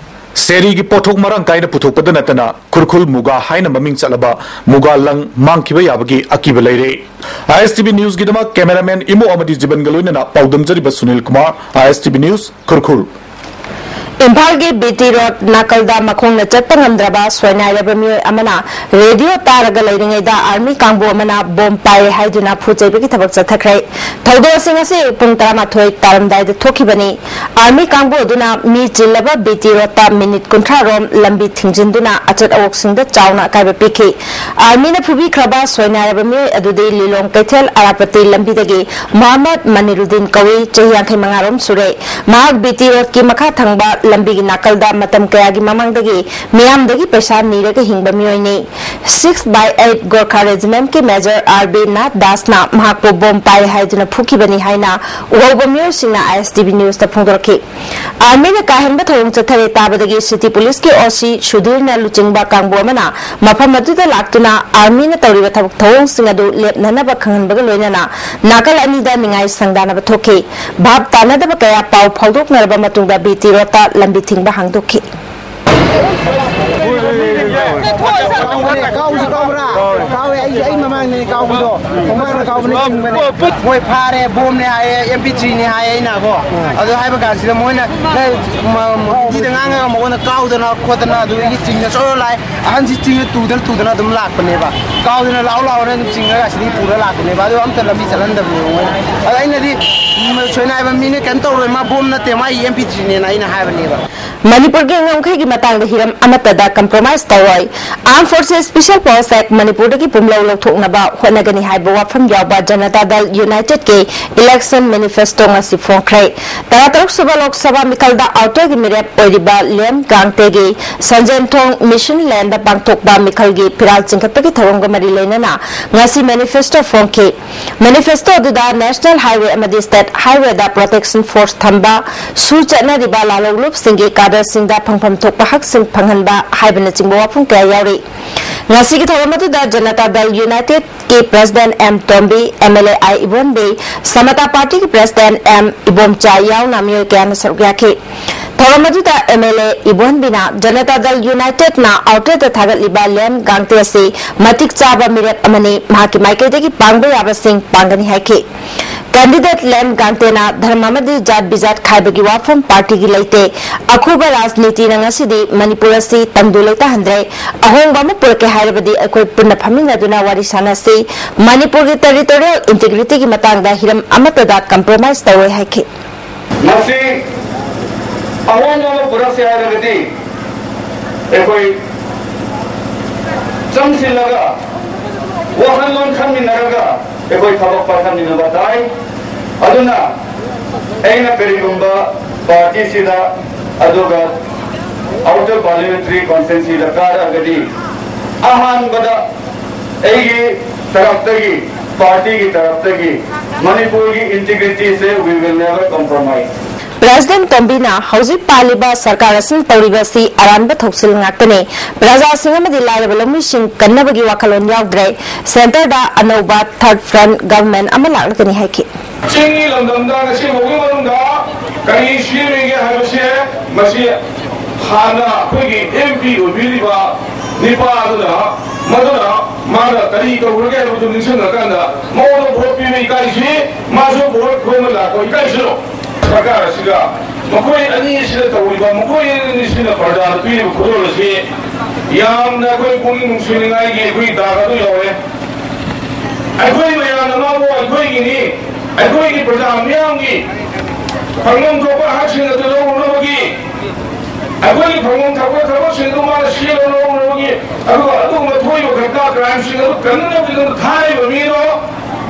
ꯁꯦꯔꯤꯒꯤ ꯄꯣꯠꯊꯣꯛ ꯃꯔꯥꯡ ꯀꯥꯏꯅ ꯄꯨꯊꯣꯛꯄꯗ ꯅꯠꯇꯅ ꯈꯨꯔꯈꯨꯜ ꯃꯨꯒꯥ ꯍꯥꯏꯅ ꯃꯃꯤꯡ ꯆꯠꯂꯕ ꯃꯨꯒꯥ ꯂꯪ ꯃꯥꯡꯈꯤꯕ ꯌꯥꯕꯒꯤ ꯑꯀꯤꯕ ꯂꯩꯔꯦ꯫ ꯑꯥꯏ ꯑꯦꯁ ꯇꯤ ꯚꯤ ꯅ꯭ꯌꯨꯁꯀꯤꯗꯃꯛ ꯀꯦꯃꯦꯔꯥꯃꯦꯟ ꯏꯃꯣ ꯑꯃꯗꯤ ꯖꯤꯕꯟꯒ ꯂꯣꯏꯅꯅ ꯄꯥꯎꯗꯝꯖꯔꯤꯕ ꯁꯨꯅꯤꯜ ꯀꯨꯃꯥꯔ, ꯑꯥꯏ ꯑꯦꯁ ꯇꯤ ꯚꯤ ꯅ꯭ꯌꯨꯁ, ꯈꯨꯔꯈꯨꯜ꯫ ꯏꯝꯐꯥꯜꯒꯤ ꯕꯤ ꯇꯤ ꯔꯣꯗ ꯅꯥꯀꯜꯗ ꯃꯈꯣꯡꯅ ꯆꯠꯄ ꯉꯝꯗ꯭ꯔꯕ ꯁꯣꯏꯅꯥꯏꯔꯕ ꯃꯤꯑꯣꯏ ꯑꯃꯅ ꯔꯦꯗꯤꯑꯣ ꯇꯥꯔꯒ ꯂꯩꯔꯤꯉꯩꯗ ꯑꯥꯔꯃꯤ ꯀꯥꯡꯕꯨ ꯑꯃꯅ ꯕꯣꯝ ꯄꯥꯏꯔꯦ ꯍꯥꯏꯗꯨꯅ ꯐꯨ ꯆꯩꯕꯒꯤ ꯊꯕꯛ ꯆꯠꯊꯈ꯭ꯔꯦ꯫ ꯊꯧꯗꯣꯛ ꯑꯁꯤ ꯉꯁꯤ ꯄꯨꯡ ꯇꯔꯥꯃꯥꯊꯣꯏ ꯇꯥꯔꯝꯗꯥꯏꯗ ꯊꯣꯛꯈꯤꯕꯅꯤ꯫ ꯑꯥꯔꯃꯤ ꯀꯥꯡꯕꯨ ꯑꯗꯨꯅ ꯃꯤ ꯆꯤꯜꯂꯕ ꯕꯤ ꯇꯤ ꯔꯣꯗꯇ ꯃꯤꯅꯤꯠ ꯀꯨꯟꯊ꯭ꯔꯥ ꯔꯣꯝ ꯂꯝꯕꯤ ꯊꯤꯡꯖꯤꯟꯗꯨꯅ ꯑꯆꯠ ꯑꯋꯣꯛꯁꯤꯡꯗ ꯆꯥꯎꯅ ꯑꯀꯥꯏꯕ ꯄꯤꯈꯤ꯫ ꯑꯥꯔꯃꯤꯅ ꯐꯨꯕꯤꯈ꯭ꯔꯕ ꯁꯣꯏꯅꯥꯏꯔꯕ ꯃꯤꯑꯣꯏ ꯑꯗꯨꯗꯤ ꯂꯤꯂꯣꯡ ꯀꯩꯊꯦꯜ ꯑꯔꯥꯄꯇꯤ ꯂꯝꯕꯤꯗꯒꯤ ꯃꯣꯍꯝꯃꯗ ꯃꯅꯤꯔꯨꯗꯤꯟ ꯀꯧꯏ, ꯆꯍꯤ ꯌꯥꯡꯈꯩ ꯃꯉꯥ ꯔꯣꯝ ꯁꯨꯔꯦ꯫ ꯃꯍꯥꯛ ꯕꯤ ꯇꯤ ꯔꯣꯗꯀꯤ ꯃꯈꯥ ꯊꯪꯕ ꯂꯝꯕꯤꯒꯤ ꯅꯥꯀꯜꯗ ꯃꯇꯝ ꯀꯌꯥꯒꯤ ꯃꯃꯥꯡꯗꯒꯤ ꯃꯤꯌꯥꯝꯗꯒꯤ ꯄꯩꯁꯥ ꯅꯤꯔꯒ ꯍꯤꯡꯕ ꯃꯤꯑꯣꯏꯅꯤ꯫ Six by eight Gorkha Regiment ꯀꯤ Major R B Nath Das ꯅ ꯃꯍꯥꯛꯄꯨ ꯕꯣꯝ ꯄꯥꯏ ꯍꯥꯏꯗꯨꯅ ꯐꯨꯈꯤꯕꯅꯤ ꯍꯥꯏꯅ ꯎꯍꯧꯕ ꯃꯤꯑꯣꯏꯁꯤꯡꯅ I S T V News ꯇ ꯐꯣꯡꯗꯣꯔꯛꯈꯤ꯫ Army ꯅ ꯀꯥ ꯍꯦꯟꯕ ꯊꯧꯑꯣꯡ ꯆꯠꯊꯔꯦ ꯇꯥꯕꯗꯒꯤ City Police ꯀꯤ O C ꯁꯨꯙꯤꯔꯅ ꯂꯨꯆꯤꯡꯕ ꯀꯥꯡꯕꯨ ꯑꯃꯅ ꯃꯐꯝ ꯑꯗꯨꯗ ꯂꯥꯛꯇꯨꯅ Army ꯅ ꯇꯧꯔꯤꯕ ꯊꯕꯛ ꯊꯧꯑꯣꯡꯁꯤꯡ ꯑꯗꯨ ꯂꯦꯞꯅꯅꯕ ꯈꯪꯍꯟꯕꯒ ꯂꯣꯏꯅꯅ ꯅꯥꯀꯜ ꯑꯅꯤꯗ ꯅꯤꯡꯉꯥꯏ ꯁꯪꯗꯥꯅꯕ ꯊꯣꯛꯈꯤ꯫ ꯚꯥꯞ ꯇꯥꯅꯗꯕ ꯀꯌꯥ ꯄꯥꯎ ꯐꯥꯎꯗꯣꯛꯅꯔꯕ ꯃꯇꯨꯡꯗ B T Road ꯇ ꯂꯝꯕꯤ ꯊꯤꯡꯕ ꯍꯥꯡꯗꯣꯛꯈꯤ꯫ ꯀꯥꯎꯁꯨ ꯀꯥꯎꯕ꯭ꯔꯥ? ꯀꯥꯎꯋꯦ, ꯑꯩꯁꯨ ꯑꯩ ꯃꯃꯥꯡꯗꯅꯦ ꯀꯥꯎꯕꯗꯣ꯫ ꯃꯃꯥꯡꯗ ꯀꯥꯎꯕꯅꯦ, ꯆꯤꯡꯕꯅꯦ꯫ ꯃꯣꯏ ꯐꯥꯔꯦ, ꯕꯣꯝꯅꯦ ꯍꯥꯏꯌꯦ, M P three ꯅꯦ ꯍꯥꯏꯌꯦ ꯑꯩꯅ ꯀꯣ꯫ ꯑꯗꯨ ꯍꯥꯏꯕ ꯀꯥꯟꯁꯤꯗ ꯃꯣꯏꯅ, "ꯅꯪ ꯃ-, ꯃ-, ꯍꯤꯟꯗꯤꯗ ꯉꯥꯡꯉꯒ ꯃꯉꯣꯟꯗ ꯀꯥꯎꯗꯅ ꯈꯣꯠꯇꯅ ꯑꯗꯨꯗꯒꯤ ꯆꯤꯡꯅ ꯆꯣꯔ ꯂꯥꯛꯑꯦ꯫ ꯑꯍꯟꯁꯤ ꯆꯤꯡꯅ ꯇꯨꯗꯅ ꯇꯨꯗꯅ ꯑꯗꯨꯝ ꯂꯥꯛꯄꯅꯦꯕ꯫ ꯀꯥꯎꯗꯅ ꯂꯥꯛꯑꯣ ꯂꯥꯛꯑꯣꯅ ꯑꯗꯨꯝ ꯆꯤꯡꯉꯒ ꯑꯁꯤꯗꯒꯤ ꯄꯨꯔ ꯂꯥꯛꯄꯅꯦꯕ꯫ ꯑꯗꯨ ꯑꯝꯇ ꯂꯝꯕꯤ ꯆꯠꯍꯟꯗꯕꯅꯦꯕ ꯃꯣꯏꯅ꯫ ꯑꯗ ꯑꯩꯅꯗꯤ, ꯃ-, ꯁꯣꯏꯅꯥꯏꯕ ꯃꯤꯅ ꯀꯩꯝ ꯇꯧꯔꯣꯏ, ꯃꯥ ꯕꯣꯝ ꯅꯠꯇꯦ, ꯃꯥ M P three ꯅꯦꯅ ꯑꯩꯅ ꯍꯥꯏꯕꯅꯦꯕ"꯫ ꯃꯅꯤꯄꯨꯔꯒꯤ ꯉꯝꯈꯩꯒꯤ ꯃꯇꯥꯡꯗ ꯍꯤꯔꯝ ꯑꯃꯠꯇꯗ compromise ꯇꯧꯔꯣꯏ꯫ Armed Forces Special Powers Act ꯃꯅꯤꯄꯨꯔꯗꯒꯤ ꯄꯨꯝꯂꯧ ꯂꯧꯊꯣꯛꯅꯕ ꯍꯣꯠꯅꯒꯅꯤ ꯍꯥꯏꯕ ꯋꯥꯐꯝ ꯌꯥꯎꯕ ꯖꯅꯇꯥ ꯗꯜ ꯌꯨꯅꯥꯏꯇꯦꯗꯀꯤ election manifesto ꯉꯁꯤ ꯐꯣꯡꯈ꯭ꯔꯦ꯫ ꯇꯔꯥꯇꯔꯨꯛ ꯁꯨꯕ ꯂꯣꯛ ꯁꯚꯥ ꯃꯤꯈꯜꯗ outer ꯒꯤ ꯃꯤꯔꯦꯞ ꯑꯣꯏꯔꯤꯕ ꯂꯤꯌꯟ ꯒꯥꯡꯇꯦꯒꯤ ꯁꯟꯖꯦꯟꯊꯣꯡ ꯃꯤꯁꯟ ꯂꯦꯟꯗ ꯄꯥꯡꯊꯣꯛꯄ ꯃꯤꯈꯜꯒꯤ ꯐꯤꯔꯥꯜ ꯆꯤꯡꯈꯠꯄꯒꯤ ꯊꯧꯔꯝꯒ ꯃꯔꯤ ꯂꯩꯅꯅ ꯉꯁꯤ manifesto ꯐꯣꯡꯈꯤ꯫ Manifesto ꯑꯗꯨꯗ National Highway ꯑꯃꯗꯤ State Highway ꯗ protection force ꯊꯝꯕ, ꯁꯨ ꯆꯠꯅꯔꯤꯕ ꯂꯥꯂꯣꯡꯂꯨꯞꯁꯤꯡꯒꯤ cadre ꯁꯤꯡꯗ ꯐꯪꯐꯝ ꯊꯣꯛꯄ ꯍꯛꯁꯤꯡ ꯐꯪꯍꯟꯕ ꯍꯥꯏꯕꯅꯆꯤꯡꯕ ꯋꯥꯐꯝ ꯀꯌꯥ ꯌꯥꯎꯔꯤ꯫ ꯉꯁꯤꯒꯤ ꯊꯧꯔꯝ ꯑꯗꯨꯗ ꯖꯅꯇꯥ ꯗꯜ ꯌꯨꯅꯥꯏꯇꯦꯗꯀꯤ President M Tombi, M L A I ꯏꯕꯣꯟꯕꯤ, ꯁꯃꯇꯥ ꯄꯥꯔꯇꯤꯒꯤ President M ꯏꯕꯣꯝꯆꯥ ꯌꯥꯎꯅ ꯃꯤꯑꯣꯏ ꯀꯌꯥꯅ ꯁꯔꯨꯛ ꯌꯥꯈꯤ꯫ ꯊꯧꯔꯝ ꯑꯗꯨꯗ M L A ꯏꯕꯣꯟꯕꯤꯅ ꯖꯅꯇꯥ ꯗꯜ ꯌꯨꯅꯥꯏꯇꯦꯗꯅ outer ꯗ ꯊꯥꯒꯠꯂꯤꯕ ꯂꯤꯌꯟ ꯒꯥꯡꯇꯦ ꯑꯁꯤ ꯃꯇꯤꯛ ꯆꯥꯕ ꯃꯤꯔꯦꯞ ꯑꯃꯅꯤ, ꯃꯍꯥꯛꯀꯤ ꯃꯥꯏꯀꯩꯗꯒꯤ ꯄꯥꯡꯕ ꯌꯥꯕꯁꯤꯡ ꯄꯥꯡꯒꯅꯤ ꯍꯥꯏꯈꯤ꯫ Candidate ꯂꯤꯌꯟ ꯒꯥꯡꯇꯦꯅ ꯙꯔꯃ ꯑꯃꯗꯤ ꯖꯥꯠ ꯕꯤꯖꯥꯠ ꯈꯥꯏꯕꯒꯤ ꯋꯥꯐꯝ ꯄꯥꯔꯇꯤꯒꯤ ꯂꯩꯇꯦ꯫ ꯑꯈꯨꯕ ꯔꯥꯖꯅꯤꯇꯤꯅ ꯉꯁꯤꯗꯤ ꯃꯅꯤꯄꯨꯔ ꯑꯁꯤ ꯇꯪꯗꯨ ꯂꯩꯇꯥꯍꯟꯗ꯭ꯔꯦ꯫ ꯑꯍꯣꯡꯕ ꯑꯃ ꯄꯨꯔꯛꯀꯦ ꯍꯥꯏꯔꯕꯗꯤ ꯑꯩꯈꯣꯏ ꯄꯨꯟꯅ ꯐꯝꯃꯤꯟꯅꯗꯨꯅ ꯋꯥꯔꯤ ꯁꯥꯟꯅꯁꯤ꯫ ꯃꯅꯤꯄꯨꯔꯒꯤ territorial integrity ꯒꯤ ꯃꯇꯥꯡꯗ ꯍꯤꯔꯝ ꯑꯃꯠꯇꯗ compromise ꯇꯧꯔꯣꯏ ꯍꯥꯏꯈꯤ꯫ ꯃꯁꯤ ꯑꯍꯣꯡꯕ ꯑꯃ ꯄꯨꯔꯛꯁꯦ ꯍꯥꯏꯔꯒꯗꯤ ꯑꯩꯈꯣꯏ ꯆꯪꯁꯤꯜꯂꯒ ꯋꯥꯈꯜꯂꯣꯟ ꯈꯟꯃꯤꯟꯅꯔꯒ ꯑꯩꯈꯣꯏ ꯊꯕꯛ ꯄꯥꯏꯈꯠꯃꯤꯟꯅꯕ ꯇꯥꯏ꯫ ꯑꯗꯨꯅ ꯑꯩꯅ ꯀꯔꯤꯒꯨꯝꯕ ꯄꯥꯔꯇꯤꯁꯤꯗ ꯑꯗꯨꯒ outer parliamentary constituency ꯗ ꯀꯥꯔꯛꯑꯒꯗꯤ ꯑꯍꯥꯟꯕꯗ ꯑꯩꯒꯤ ꯇꯔꯞꯇꯒꯤ, ꯄꯥꯔꯇꯤꯒꯤ ꯇꯔꯞꯇꯒꯤ ꯃꯅꯤꯄꯨꯔꯒꯤ ꯏꯟꯇꯤꯒ꯭ꯔꯤꯇꯤꯁꯦ we will never compromise. President ꯇꯣꯝꯕꯤꯅ ꯍꯧꯖꯤꯛ ꯄꯥꯜꯂꯤꯕ ꯁꯔꯀꯥꯔ ꯑꯁꯤꯅ ꯇꯧꯔꯤꯕ ꯑꯁꯤ ꯑꯔꯥꯟꯕ ꯊꯧꯁꯤꯜ ꯉꯥꯛꯇꯅꯤ꯫ ꯄ꯭ꯔꯖꯥꯁꯤꯡ ꯑꯃꯗꯤ ꯂꯥꯏꯔꯕ ꯂꯧꯃꯤꯁꯤꯡ ꯀꯟꯅꯕꯒꯤ ꯋꯥꯈꯜꯂꯣꯟ ꯌꯥꯎꯗ꯭ꯔꯦ꯫ ꯁꯦꯟꯇꯔꯗ ꯑꯅꯧꯕ third front government ꯑꯃ ꯂꯥꯛꯂꯒꯅꯤ ꯍꯥꯏꯈꯤ꯫ ꯆꯤꯡꯒꯤ ꯂꯝꯗꯝꯗ ꯉꯁꯤ ꯐꯥꯎꯒꯤ ꯃꯅꯨꯡꯗ ꯀꯔꯤ ꯁꯦꯝꯃꯤꯒꯦ ꯍꯥꯏꯕꯁꯦ, ꯃꯁꯤ ꯍꯥꯟꯅ ꯑꯩꯈꯣꯏꯒꯤ ꯑꯦꯝ ꯄꯤ ꯑꯣꯏꯕꯤꯔꯤꯕ ꯅꯤꯄꯥ ꯑꯗꯨꯅ, ꯃꯗꯨꯅ ꯃꯥꯅ ꯀꯔꯤ ꯇꯧꯈ꯭ꯔꯒꯦ ꯍꯥꯏꯕꯗꯨ ꯅꯤꯡꯁꯤꯡꯉꯀꯥꯟꯗ ꯃꯉꯣꯟꯗ ꯚꯣꯠ ꯄꯤꯕ ꯏꯀꯥꯏꯁꯤ, ꯃꯥꯁꯨ ꯚꯣꯠ ꯈꯣꯝꯕ ꯂꯥꯛꯄ ꯏꯀꯥꯏꯁꯤꯔꯣ? ꯁꯔꯀꯥꯔ ꯑꯁꯤꯒ ꯃꯈꯣꯏ ꯑꯅꯤ ꯑꯁꯤꯅ ꯇꯧꯔꯤꯕ, ꯃꯈꯣꯏ ꯑꯅꯤꯁꯤꯅ ꯄ꯭ꯔꯖꯥꯗ ꯄꯤꯔꯤꯕ ꯈꯨꯗꯣꯜ ꯑꯁꯤ ꯌꯥꯝꯅ ꯑꯩꯈꯣꯏ ꯄꯨꯛꯅꯤꯡ ꯅꯨꯡꯁꯤꯅꯤꯡꯉꯥꯏꯒꯤ ꯑꯩꯈꯣꯏ ꯗꯥꯛ ꯑꯗꯨ ꯌꯧꯔꯦ꯫ ꯑꯩꯈꯣꯏ ꯃꯌꯥꯝꯅ ꯃꯥꯕꯨ ꯑꯩꯈꯣꯏꯒꯤꯅꯤ, ꯑꯩꯈꯣꯏꯒꯤ ꯄ꯭ꯔꯖꯥ ꯃꯤꯌꯥꯝꯒꯤ ꯐꯪꯐꯝ ꯊꯣꯛꯄ ꯍꯛꯁꯤꯡ ꯑꯗꯨ ꯂꯧꯔꯨꯅꯕꯒꯤ, ꯑꯩꯈꯣꯏꯒꯤ ꯐꯪꯐꯝ ꯊꯣꯛꯄ ꯊꯕꯛꯁꯤꯡ ꯑꯗꯨ ꯃꯥꯅ ꯁꯤꯜꯂ ꯂꯧꯔꯨꯅꯕꯒꯤ, ꯑꯗꯨꯒ ꯑꯗꯨꯒꯨꯝꯕ ꯊꯣꯛꯏꯕ ꯘꯇꯅꯥ ꯀ꯭ꯔꯥꯏꯝꯁꯤꯡ ꯑꯗꯨ ꯀꯟꯅꯅꯕꯒꯤꯗꯃꯛ ꯊꯥꯔꯤꯕ ꯃꯤꯗꯣ,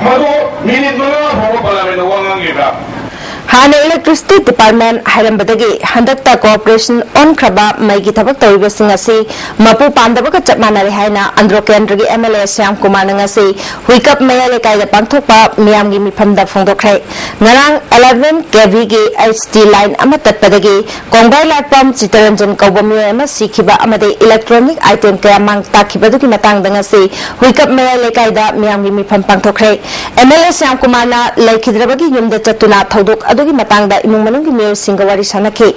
ꯃꯗꯨ ꯃꯤꯅꯤꯠ ꯃꯉꯥ ꯐꯥꯎꯕ ꯄꯥꯔꯂꯤꯌꯥꯃꯦꯟꯗ ꯋꯥ ꯉꯥꯡꯈꯤꯕ꯭ꯔꯥ? ꯍꯥꯟꯅ ꯏꯂꯦꯛꯇ꯭ꯔꯤꯁꯤꯇꯤ ꯗꯤꯄꯥꯔꯠꯃꯦꯟꯠ ꯍꯥꯏꯔꯝꯕꯗꯒꯤ ꯍꯟꯗꯛꯇ ꯀꯣꯔꯄꯣꯔꯦꯁꯟ ꯑꯣꯟꯈ꯭ꯔꯕ ꯃꯩꯒꯤ ꯊꯕꯛ ꯇꯧꯔꯤꯕꯁꯤꯡ ꯑꯁꯤ ꯃꯄꯨ ꯄꯥꯝꯗꯕꯒ ꯆꯞ ꯃꯥꯟꯅꯔꯦ ꯍꯥꯏꯅ ꯑꯟꯗ꯭ꯔꯣ ꯀꯦꯟꯗ꯭ꯔꯒꯤ ꯑꯦꯝ ꯑꯦꯜ ꯑꯦ ꯁ꯭ꯌꯥꯝ ꯀꯨꯃꯥꯔꯅ ꯉꯁꯤ ꯍꯨꯏꯀꯞ ꯃꯌꯥꯏ ꯂꯩꯀꯥꯏꯗ ꯄꯥꯡꯊꯣꯛꯄ ꯃꯤꯌꯥꯝꯒꯤ ꯃꯤꯐꯝꯗ ꯐꯣꯡꯗꯣꯛꯈ꯭ꯔꯦ꯫ ꯉꯔꯥꯡ eleven K Vꯒꯤ H T line ꯑꯃ ꯇꯠꯄꯗꯒꯤ ꯀꯣꯡꯕꯥꯏ ꯂꯥꯠꯄꯝ ꯆꯤꯇꯔꯟꯖꯟ ꯀꯧꯕ ꯃꯤꯑꯣꯏ ꯑꯃ ꯁꯤꯈꯤꯕ ꯑꯃꯗꯤ electronic item ꯀꯌꯥ ꯃꯥꯡ ꯇꯥꯛꯈꯤꯕꯗꯨꯒꯤ ꯃꯇꯥꯡꯗ ꯉꯁꯤ ꯍꯨꯏꯀꯞ ꯃꯌꯥꯏ ꯂꯩꯀꯥꯏꯗ ꯃꯤꯌꯥꯝꯒꯤ ꯃꯤꯐꯝ ꯄꯥꯡꯊꯣꯛꯈ꯭ꯔꯦ꯫ ꯑꯦꯝ ꯑꯦꯜ ꯑꯦ ꯁ꯭ꯌꯥꯝ ꯀꯨꯃꯥꯔꯅ ꯂꯩꯈꯤꯗ꯭ꯔꯕꯒꯤ ꯌꯨꯝꯗ ꯆꯠꯇꯨꯅ ꯊꯧꯗꯣꯛ ꯑꯗꯨꯒꯤ ꯃꯇꯥꯡꯗ ꯏꯃꯨꯡ ꯃꯅꯨꯡꯒꯤ ꯃꯤꯑꯣꯏꯁꯤꯡꯒ ꯋꯥꯔꯤ ꯁꯥꯟꯅꯈꯤ꯫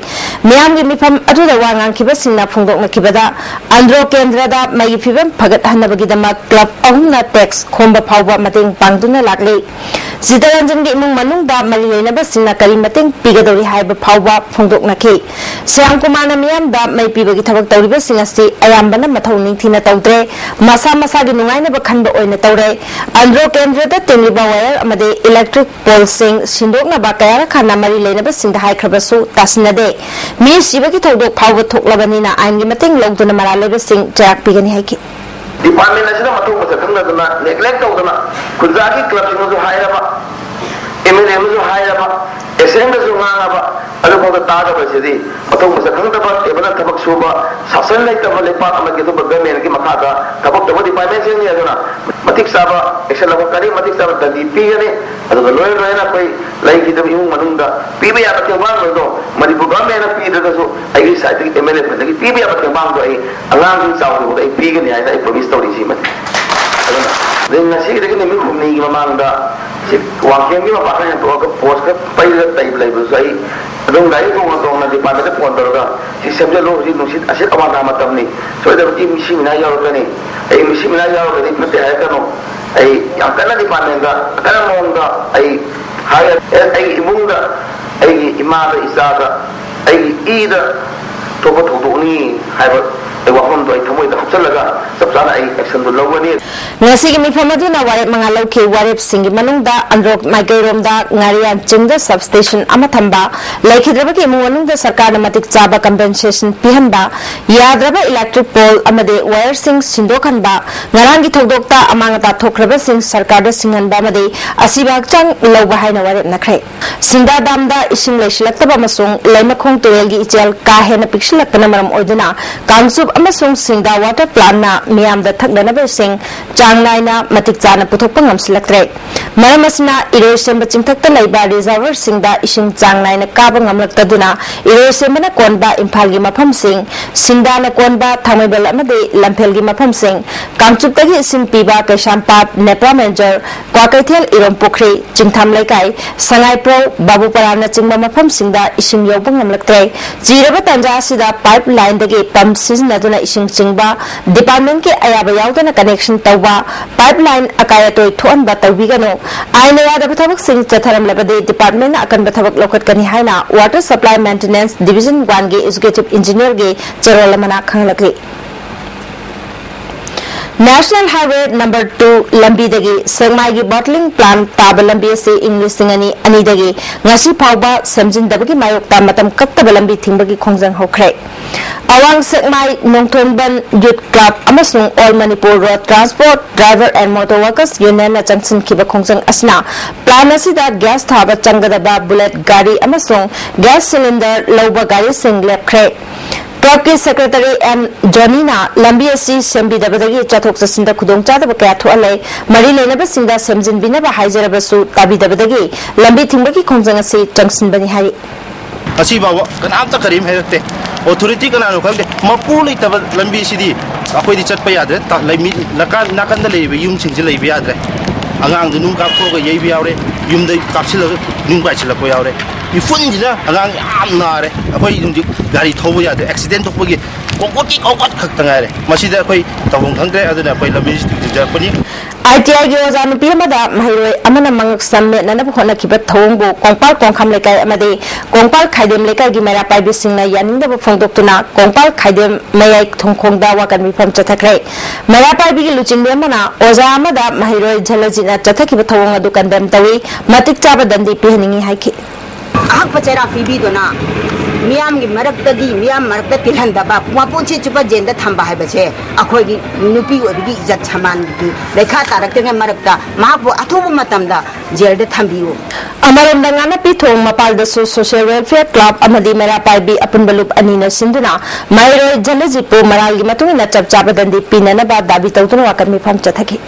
ꯃꯤꯌꯥꯝꯒꯤ ꯃꯤꯐꯝ ꯑꯗꯨꯗ ꯋꯥ ꯉꯥꯡꯈꯤꯕꯁꯤꯡꯅ ꯐꯣꯡꯗꯣꯛꯅꯈꯤꯕꯗ, ꯑꯟꯗ꯭ꯔꯣ ꯀꯦꯟꯗ꯭ꯔꯗ ꯃꯩꯒꯤ ꯐꯤꯕꯝ ꯐꯒꯠꯍꯟꯅꯕꯒꯤꯗꯃꯛ ꯀ꯭ꯂꯕ ꯑꯍꯨꯝꯅ ꯇꯦꯛꯁ ꯈꯣꯝꯕ ꯐꯥꯎꯕ ꯃꯇꯦꯡ ꯄꯥꯡꯗꯨꯅ ꯂꯥꯛꯂꯤ꯫ ꯆꯤꯇꯔꯟꯖꯟꯒꯤ ꯏꯃꯨꯡ ꯃꯅꯨꯡꯗ ꯃꯔꯤ ꯂꯩꯅꯕꯁꯤꯡꯅ ꯀꯔꯤ ꯃꯇꯦꯡ ꯄꯤꯒꯗꯧꯔꯤ ꯍꯥꯏꯕ ꯐꯥꯎꯕ ꯐꯣꯡꯗꯣꯛꯅꯈꯤ꯫ ꯁ꯭ꯌꯥꯝ ꯀꯨꯃꯥꯔꯅ ꯃꯤꯌꯥꯝꯗ ꯃꯩ ꯄꯤꯕꯒꯤ ꯊꯕꯛ ꯇꯧꯔꯤꯕꯁꯤꯡ ꯑꯁꯤ ꯑꯌꯥꯝꯕꯅ ꯃꯊꯧ ꯅꯤꯡꯊꯤꯅ ꯇꯧꯗ꯭ꯔꯦ, ꯃꯁꯥ ꯃꯁꯥꯒꯤ ꯅꯨꯡꯉꯥꯏꯅꯕ ꯈꯟꯕ ꯑꯣꯏꯅ ꯇꯧꯔꯦ꯫ ꯑꯟꯗ꯭ꯔꯣ ꯀꯦꯟꯗ꯭ꯔꯗ ꯇꯤꯡꯂꯤꯕ ꯋꯥꯌꯔ ꯑꯃꯗꯤ ꯏꯂꯦꯛꯇ꯭ꯔꯤꯛ ꯄꯣꯜꯁꯤꯡ ꯁꯤꯟꯗꯣꯛꯅꯕ ꯀꯌꯥꯔꯛ ꯍꯥꯟꯅ ꯃꯔꯤ ꯂꯩꯅꯕꯁꯤꯡꯗ ꯍꯥꯏꯈ꯭ꯔꯕꯁꯨ ꯇꯥꯁꯤꯟꯅꯗꯦ꯫ ꯃꯤ ꯁꯤꯕꯒꯤ ꯊꯧꯗꯣꯛ ꯐꯥꯎꯕ ꯊꯣꯛꯂꯕꯅꯤꯅ ꯑꯥꯏꯟꯒꯤ ꯃꯇꯦꯡ ꯂꯧꯗꯨꯅ ꯃꯔꯥꯜ ꯂꯩꯕꯁꯤꯡ ꯆꯩꯔꯥꯛ ꯄꯤꯒꯅꯤ ꯍꯥꯏꯈꯤ꯫ ꯗꯤꯄꯥꯔꯠꯃꯦꯟ ꯑꯁꯤꯅ ꯃꯊꯧ ꯃꯁꯛ ꯈꯪꯗꯗꯅ, ꯅꯦꯒ꯭ꯂꯦꯛ ꯇꯧꯗꯅ, ꯈꯨꯟꯖꯥꯒꯤ ꯀ꯭ꯂꯕꯁꯤꯡꯅꯁꯨ ꯍꯥꯏꯔꯕ, ꯑꯦꯝ ꯑꯦꯜ ꯑꯦ ꯑꯃꯁꯨ ꯍꯥꯏꯔꯕ, ꯑꯦꯁ ꯑꯦꯝꯗꯁꯨ ꯉꯥꯡꯉꯕ, ꯑꯗꯨꯐꯥꯎꯗ ꯇꯥꯗꯕꯁꯤꯗꯤ ꯃꯊꯧ ꯃꯁꯛ ꯈꯪꯗꯕ, ꯇꯦꯕꯜꯗ ꯊꯕꯛ ꯁꯨꯕ, ꯁꯥꯁꯟ ꯂꯩꯇꯕ ꯂꯩꯄꯥꯛ ꯑꯃꯒꯤ ꯑꯗꯨꯒꯨꯝꯕ ꯒꯃꯦꯟꯒꯤ ꯃꯈꯥꯗ ꯊꯕꯛ ꯇꯧꯕ ꯗꯤꯄꯥꯔꯠꯃꯦꯟꯁꯤꯡꯅꯤ꯫ ꯑꯗꯨꯅ ꯃꯇꯤꯛ ꯆꯥꯕ ꯑꯦꯛꯁꯟ ꯂꯧꯔꯛꯀꯅꯤ, ꯃꯇꯤꯛ ꯆꯥꯕ ꯗꯟꯗꯤ ꯄꯤꯒꯅꯤ꯫ ꯑꯗꯨꯒ ꯂꯣꯏꯅ ꯂꯣꯏꯅ ꯑꯩꯈꯣꯏ ꯂꯩꯈꯤꯗꯕ ꯏꯃꯨꯡ ꯃꯅꯨꯡꯗ ꯄꯤꯕ ꯌꯥꯕ ꯇꯦꯡꯕꯥꯡꯗꯣ ꯃꯅꯤꯄꯨꯔ ꯒꯃꯦꯟꯅ ꯄꯤꯗ꯭ꯔꯒꯁꯨ ꯑꯩꯒꯤ ꯁꯥꯏꯠꯇꯒꯤ ꯑꯦꯝ ꯑꯦꯜ ꯑꯦ ꯐꯟꯗꯒꯤ ꯄꯤꯕ ꯌꯥꯕ ꯇꯦꯡꯕꯥꯡꯗꯣ ꯑꯩ ꯑꯉꯥꯡꯁꯤꯡ ꯆꯥꯎꯗ꯭ꯔꯤꯐꯥꯎꯗ ꯑꯩ ꯄꯤꯒꯅꯤ ꯍꯥꯏꯅ ꯑꯩ ꯄ꯭ꯔꯣꯃꯤꯁ ꯇꯧꯔꯤ꯫ ꯁꯤꯃꯗꯤ ꯑꯗꯨꯅ ꯑꯗꯩ ꯉꯁꯤꯗꯒꯤ ꯅꯨꯃꯤꯠ ꯍꯨꯝꯅꯤꯒꯤ ꯃꯃꯥꯡꯗ ꯁꯤ ꯋꯥꯡꯈꯦꯝꯒꯤ ꯃꯄꯥ ꯈꯔ ꯍꯦꯟꯗꯣꯛꯑꯒ ꯄꯣꯁ ꯈꯔ ꯄꯩꯔꯒ ꯇꯩꯕ ꯂꯩꯕꯗꯨꯁꯨ ꯑꯩ ꯑꯗꯨꯝ ꯒꯥꯔꯤ ꯇꯣꯡꯅ ꯇꯣꯡꯅ ꯗꯤꯄꯥꯔꯠꯃꯦꯟꯗ ꯐꯣꯟ ꯇꯧꯔꯒ ꯁꯤ ꯁꯦꯝꯖꯤꯜꯂꯨ, ꯍꯧꯖꯤꯛ ꯅꯨꯡꯁꯤꯠ ꯑꯁꯤꯠ ꯑꯋꯥꯡꯊꯥ ꯃꯇꯝꯅꯤ, ꯁꯣꯏꯗꯅꯃꯛꯀꯤ ꯃꯤꯁꯤ ꯃꯤꯅꯥ ꯌꯥꯎꯔꯛꯀꯅꯤ, ꯑꯩ ꯃꯤꯁꯤ ꯃꯤꯅꯥ ꯌꯥꯎꯔꯒꯗꯤ ꯐꯠꯇꯦ ꯍꯥꯏꯔꯛꯀꯅꯨ꯫ ꯑꯩ ꯌꯥꯝ ꯀꯟꯅ ꯗꯤꯄꯥꯔꯠꯃꯦꯟꯗ ꯑꯀꯟꯕ ꯃꯑꯣꯡꯗ ꯑꯩ ꯍꯥꯏ, ꯑꯩꯒꯤ ꯏꯃꯨꯡꯗ, ꯑꯩꯒꯤ ꯏꯃꯥꯗ, ꯏꯆꯥꯗ, ꯑꯩꯒꯤ ꯏꯗ ꯊꯣꯛꯄ ꯊꯧꯗꯣꯛꯅꯤ ꯍꯥꯏꯕ ꯑꯩ ꯋꯥꯐꯝꯗꯣ ꯑꯩ ꯊꯃꯣꯏꯗ ꯍꯥꯞꯆꯜꯂꯒ ꯆꯞ ꯆꯥꯅ ꯑꯩ ꯑꯦꯛꯁꯟꯗꯣ ꯂꯧꯒꯅꯤ꯫ ꯉꯁꯤꯒꯤ ꯃꯤꯐꯝ ꯑꯗꯨꯅ ꯋꯥꯔꯦꯞ ꯃꯉꯥ ꯂꯧꯈꯤ꯫ ꯋꯥꯔꯦꯞꯁꯤꯡꯒꯤ ꯃꯅꯨꯡꯗ ꯑꯟꯗ꯭ꯔꯣ ꯃꯥꯏꯀꯩꯔꯣꯝꯗ ꯉꯥꯔꯤꯌꯥꯟ ꯆꯤꯡꯗ ꯁꯕ ꯁ꯭ꯇꯦꯁꯟ ꯑꯃ ꯊꯝꯕ, ꯂꯩꯈꯤꯗ꯭ꯔꯕꯒꯤ ꯏꯃꯨꯡ ꯃꯅꯨꯡꯗ ꯁꯔꯀꯥꯔꯅ ꯃꯇꯤꯛ ꯆꯥꯕ ꯀꯝꯄꯦꯟꯁꯦꯁꯟ ꯄꯤꯍꯟꯕ, ꯌꯥꯗ꯭ꯔꯕ ꯏꯂꯦꯛꯇ꯭ꯔꯤꯛ ꯄꯣꯜ ꯑꯃꯗꯤ ꯋꯥꯌꯔꯁꯤꯡ ꯁꯤꯟꯗꯣꯛꯍꯟꯕ, ꯉꯔꯥꯡꯒꯤ ꯊꯧꯗꯣꯛꯇ ꯑꯃꯥꯡ ꯑꯇꯥ ꯊꯣꯛꯈ꯭ꯔꯕꯁꯤꯡ ꯁꯔꯀꯥꯔꯗ ꯁꯤꯡꯍꯟꯕ ꯑꯃꯗꯤ ꯑꯁꯤꯕ ꯍꯛꯆꯥꯡ ꯂꯧꯕ ꯍꯥꯏꯅ ꯋꯥꯔꯦꯞꯅꯈ꯭ꯔꯦ꯫ ꯁꯤꯡꯗꯥ ꯗꯥꯝꯗ ꯏꯁꯤꯡ ꯂꯩꯁꯤꯜꯂꯛꯇꯕ ꯑꯃꯁꯨꯡ ꯂꯩꯃꯈꯣꯡ ꯇꯨꯔꯦꯜꯒꯤ ꯏꯆꯦꯜ ꯀꯥ ꯍꯦꯟꯅ ꯄꯤꯛꯁꯤꯜꯂꯛꯄꯅ ꯃꯔꯝ ꯑꯣꯏꯗꯨꯅ ꯀꯥꯡꯆꯨꯞ ꯑꯃꯁꯨꯡ ꯁꯤꯡꯗꯥ ꯋꯥꯇꯔ ꯄ꯭ꯂꯥꯟꯅ ꯃꯤꯌꯥꯝꯗ ꯊꯛꯅꯅꯕ ꯏꯁꯤꯡ ꯆꯥꯡ ꯅꯥꯏꯅ ꯃꯇꯤꯛ ꯆꯥꯅ ꯄꯨꯊꯣꯛꯄ ꯉꯝꯁꯤꯜꯂꯛꯇ꯭ꯔꯦ꯫ ꯃꯔꯝ ꯑꯁꯤꯅ ꯏꯔꯣꯏꯁꯦꯝꯕ ꯆꯤꯡꯊꯛꯇ ꯂꯩꯕ ꯔꯤꯖꯔꯚꯔꯁꯤꯡꯗ ꯏꯁꯤꯡ ꯆꯥꯡ ꯅꯥꯏꯅ ꯀꯥꯕ ꯉꯝꯂꯛꯇꯗꯨꯅ ꯏꯔꯣꯏꯁꯦꯝꯕꯅ ꯀꯣꯟꯕ ꯏꯝꯐꯥꯜꯒꯤ ꯃꯐꯝꯁꯤꯡ, ꯁꯤꯡꯗꯥꯅ ꯀꯣꯟꯕ ꯊꯥꯡꯃꯩꯕꯟ ꯑꯃꯗꯤ ꯂꯝꯐꯦꯜꯒꯤ ꯃꯐꯝꯁꯤꯡ, ꯀꯥꯡꯆꯨꯞꯇꯒꯤ ꯏꯁꯤꯡ ꯄꯤꯕ ꯀꯩꯁꯥꯝꯄꯥꯠ, ꯅꯦꯄ꯭ꯔꯥ ꯃꯦꯟꯖꯣꯔ, ꯀ꯭ꯋꯥꯀꯩꯊꯦꯜ, ꯏꯔꯣꯝꯄꯨꯈ꯭ꯔꯤ, ꯆꯤꯡꯊꯥꯝ ꯂꯩꯀꯥꯏ, ꯁꯉꯥꯏꯄ꯭ꯔꯧ, ꯕꯥꯕꯨꯄꯔꯥꯅꯆꯤꯡꯕ ꯃꯐꯝꯁꯤꯡꯗ ꯏꯁꯤꯡ ꯌꯧꯕ ꯉꯝꯂꯛꯇ꯭ꯔꯦ꯫ ꯆꯤꯔꯕ ꯇꯥꯟꯖꯥ ꯑꯁꯤꯗ ꯄꯥꯏꯞ ꯂꯥꯏꯟꯗꯒꯤ ꯄꯝꯞ ꯁꯤꯖꯤꯟꯅꯗꯨꯅ ꯏꯁꯤꯡ ꯆꯤꯡꯕ, ꯗꯤꯄꯥꯔꯠꯃꯦꯟꯠꯀꯤ ꯑꯌꯥꯕ ꯌꯥꯎꯗꯅ ꯀꯅꯦꯛꯁꯟ ꯇꯧꯕ, ꯄꯥꯏꯞ ꯂꯥꯏꯟ ꯑꯀꯥꯏ ꯑꯇꯣꯏ ꯊꯣꯛꯍꯟꯕ ꯇꯧꯕꯤꯒꯅꯨ꯫ ꯑꯥꯏꯟꯅ ꯌꯥꯗꯕ ꯊꯕꯛꯁꯤꯡ ꯆꯠꯊꯔꯝꯂꯕꯗꯤ ꯗꯤꯄꯥꯔꯠꯃꯦꯟꯠꯅ ꯑꯀꯟꯕ ꯊꯕꯛ ꯂꯧꯈꯠꯀꯅꯤ ꯍꯥꯏꯅ ꯋꯥꯇꯔ ꯁꯄ꯭ꯂꯥꯏ ꯃꯦꯟꯇꯦꯅꯦꯟꯁ ꯗꯤꯕꯤꯖꯟ ꯋꯥꯟꯒꯤ ꯑꯦꯛꯖꯤꯀ꯭ꯌꯨꯇꯤꯚ ꯏꯟꯖꯤꯅꯤꯌꯔꯒꯤ ꯆꯦꯔꯣꯜ ꯑꯃꯅ ꯈꯪꯍꯜꯂꯛꯂꯤ꯫ ꯅꯦꯁꯅꯦꯜ ꯍꯥꯏꯋꯦ ꯅꯝꯕꯔ ꯇꯨ ꯂꯝꯕꯤꯗꯒꯤ ꯁꯦꯛꯃꯥꯏꯒꯤ ꯕꯣꯇꯂꯤꯡ ꯄ꯭ꯂꯥꯟꯠ ꯇꯥꯕ ꯂꯝꯕꯤ ꯑꯁꯤ ꯏꯪ ꯂꯤꯁꯤꯡ ꯑꯅꯤ ꯑꯅꯤꯗꯒꯤ ꯉꯁꯤ ꯐꯥꯎꯕ ꯁꯦꯝꯖꯤꯟꯗꯕꯒꯤ ꯃꯥꯌꯣꯛꯇ ꯃꯇꯝ ꯀꯛꯇꯕ ꯂꯝꯕꯤ ꯊꯤꯡꯕꯒꯤ ꯈꯣꯡꯖꯪ ꯍꯧꯈ꯭ꯔꯦ꯫ ꯑꯋꯥꯡ ꯁꯦꯛꯃꯥꯏ ꯅꯣꯡꯊꯣꯟꯕꯟ ꯌꯨꯠ ꯀ꯭ꯂꯕ ꯑꯃꯁꯨꯡ All Manipur Road Transport Driver and Motor Workers Unionꯅ ꯆꯪꯁꯤꯟꯈꯤꯕ ꯈꯣꯡꯖꯪ ꯑꯁꯤꯅ ꯄ꯭ꯂꯥꯟ ꯑꯁꯤꯗ ꯒ꯭ꯌꯥꯁ ꯊꯥꯕ ꯆꯪꯒꯗꯕ ꯕꯨꯂꯦꯠ ꯒꯥꯔꯤ ꯑꯃꯁꯨꯡ ꯒ꯭ꯌꯥꯁ ꯁꯤꯂꯤꯟꯗꯔ ꯂꯧꯕ ꯒꯥꯔꯤꯁꯤꯡ ꯂꯦꯞꯈ꯭ꯔꯦ꯫ ꯀ꯭ꯂꯕꯀꯤ ꯁꯦꯀ꯭ꯔꯦꯇꯔꯤ ꯑꯦꯝ ꯖꯣꯅꯤꯅ ꯂꯝꯕꯤ ꯑꯁꯤ ꯁꯦꯝꯕꯤꯗꯕꯗꯒꯤ ꯆꯠꯊꯣꯛ ꯆꯠꯁꯤꯟꯗ ꯈꯨꯗꯣꯡꯆꯥꯗꯕ ꯀꯌꯥ ꯊꯣꯛꯍꯜꯂꯦ꯫ ꯃꯔꯤ ꯂꯩꯅꯕꯁꯤꯡꯗ ꯁꯦꯝꯖꯤꯟꯕꯤꯅꯕ ꯍꯥꯏꯖꯔꯕꯁꯨ ꯇꯥꯕꯤꯗꯕꯗꯒꯤ ꯂꯝꯕꯤ ꯊꯤꯡꯕꯒꯤ ꯈꯣꯡꯖꯪ ꯑꯁꯤ ꯆꯪꯁꯤꯟꯕꯅꯤ ꯍꯥꯏꯔꯤ꯫ ꯑꯁꯤ ꯐꯥꯎꯕ ꯀꯅꯥꯝꯇ ꯀꯔꯤꯝ ꯍꯥꯏꯔꯛꯇꯦ꯫ ꯑꯣꯊꯣꯔꯤꯇꯤ ꯀꯅꯥꯅꯣ ꯈꯪꯗꯦ꯫ ꯃꯄꯨ ꯂꯩꯇꯕ ꯂꯝꯕꯤꯁꯤꯗꯤ ꯑꯩꯈꯣꯏꯗꯤ ꯆꯠꯄ ꯌꯥꯗ꯭ꯔꯦ꯫ ꯇ-, ꯂꯩꯃꯤ-, ꯅꯥꯀꯟ-, ꯅꯥꯀꯟꯗ ꯂꯩꯔꯤꯕ ꯌꯨꯝꯁꯤꯡꯁꯤ ꯂꯩꯕ ꯌꯥꯗ꯭ꯔꯦ꯫ ꯑꯉꯥꯡꯗꯨ ꯅꯨꯡ ꯀꯥꯞꯊꯣꯛꯑꯒ ꯌꯩꯕ ꯌꯥꯎꯔꯦ, ꯌꯨꯝꯗ ꯀꯥꯞꯁꯤꯜꯂꯒ ꯅꯨꯡ ꯄꯥꯏꯁꯤꯜꯂꯛꯄ ꯌꯥꯎꯔꯦ꯫ ꯏꯐꯨꯟꯁꯤꯅ ꯑꯉꯥꯡ ꯌꯥꯝ ꯅꯥꯔꯦ꯫ ꯑꯩꯈꯣꯏ ꯍꯧꯖꯤꯛ ꯒꯥꯔꯤ ꯊꯧꯕ ꯌꯥꯗ꯭ꯔꯦ, ꯑꯦꯛꯁꯤꯗꯦꯟ ꯊꯣꯛꯄꯒꯤ ꯀꯣꯡꯀꯣꯠꯀꯤ ꯀꯣꯡꯀꯣꯠ ꯈꯛꯇ ꯉꯥꯏꯔꯦ꯫ ꯃꯁꯤꯗ ꯑꯩꯈꯣꯏ ꯇꯧꯐꯝ ꯈꯪꯗ꯭ꯔꯦ꯫ ꯑꯗꯨꯅ ꯑꯩꯈꯣꯏ ꯂꯝꯕꯤꯁꯤ ꯊꯤꯡꯖꯤꯟꯖꯔꯛꯄꯅꯤ꯫ ꯑꯥꯏ ꯇꯤ ꯑꯥꯏꯒꯤ ꯑꯣꯖꯥ ꯅꯨꯄꯤ ꯑꯃꯗ ꯃꯍꯩꯔꯣꯏ ꯑꯃꯅ ꯃꯉꯛ ꯁꯝ ꯃꯦꯠꯅꯅꯕ ꯍꯣꯠꯅꯈꯤꯕ ꯊꯧꯑꯣꯡꯕꯨ ꯀꯣꯡꯄꯥꯜ ꯀꯣꯡꯈꯥꯝ ꯂꯩꯀꯥꯏ ꯑꯃꯗꯤ ꯀꯣꯡꯄꯥꯜ ꯈꯥꯏꯗꯦꯝ ꯂꯩꯀꯥꯏꯒꯤ ꯃꯩꯔꯥ ꯄꯥꯏꯕꯤꯁꯤꯡꯅ ꯌꯥꯅꯤꯡꯗꯕ ꯐꯣꯡꯗꯣꯛꯇꯨꯅ ꯀꯣꯡꯄꯥꯜ ꯈꯥꯏꯗꯦꯝ ꯃꯌꯥꯏ ꯊꯣꯡꯈꯣꯡꯗ ꯋꯥꯀꯟ ꯃꯤꯐꯝ ꯆꯠꯊꯈ꯭ꯔꯦ꯫ ꯃꯩꯔꯥ ꯄꯥꯏꯕꯤꯒꯤ ꯂꯨꯆꯤꯡꯕꯤ ꯑꯃꯅ ꯑꯣꯖꯥ ꯑꯃꯗ ꯃꯍꯩꯔꯣꯏ ꯖꯂꯖꯤꯠꯅ ꯆꯠꯊꯈꯤꯕ ꯊꯧꯑꯣꯡ ꯑꯗꯨ ꯀꯟꯗꯦꯝ ꯇꯧꯏ, ꯃꯇꯤꯛ ꯆꯥꯕ ꯗꯟꯗꯤ ꯄꯤꯍꯟꯅꯤꯡꯏ ꯍꯥꯏꯈꯤ꯫ ꯑꯍꯛꯄ ꯆꯩꯔꯥꯛ ꯄꯤꯕꯤꯗꯨꯅ ꯃꯤꯌꯥꯝꯒꯤ ꯃꯔꯛꯇꯒꯤ, ꯃꯤꯌꯥꯝ ꯃꯔꯛꯇ ꯇꯤꯜꯍꯟꯗꯕ, ꯃꯄꯨꯟꯁꯤ ꯆꯨꯞꯄ ꯖꯦꯜꯗ ꯊꯝꯕ ꯍꯥꯏꯕꯁꯦ ꯑꯩꯈꯣꯏꯒꯤ ꯅꯨꯄꯤ ꯑꯣꯏꯕꯒꯤ ꯏꯖꯠ ꯁꯃꯥꯟꯒꯤ ꯂꯩꯈꯥ ꯇꯥꯔꯛꯇ꯭ꯔꯤꯉꯩ ꯃꯔꯛꯇ ꯃꯍꯥꯛꯄꯨ ꯑꯊꯨꯕ ꯃꯇꯝꯗ ꯖꯦꯜꯗ ꯊꯝꯕꯤꯌꯨ꯫ ꯑꯃꯔꯣꯝꯗ ꯉꯥꯅꯄꯤ ꯊꯣꯡ ꯃꯄꯥꯜꯗꯁꯨ ꯁꯣꯁꯤꯌꯦꯜ ꯋꯦꯜꯐꯤꯌꯔ ꯀ꯭ꯂꯕ ꯑꯃꯗꯤ ꯃꯩꯔꯥ ꯄꯥꯏꯕꯤ ꯑꯄꯨꯟꯕ ꯂꯨꯞ ꯑꯅꯤꯅ ꯁꯤꯟꯗꯨꯅ ꯃꯍꯩꯔꯣꯏ ꯖꯂꯖꯤꯠꯄꯨ ꯃꯔꯥꯜꯒꯤ ꯃꯇꯨꯡ ꯏꯟꯅ ꯆꯞ ꯆꯥꯕ ꯗꯟꯗꯤ ꯄꯤꯅꯅꯕ ꯗꯥꯕꯤ ꯇꯧꯗꯨꯅ ꯋꯥꯀꯠ ꯃꯤꯐꯝ ꯆꯠꯊꯈꯤ꯫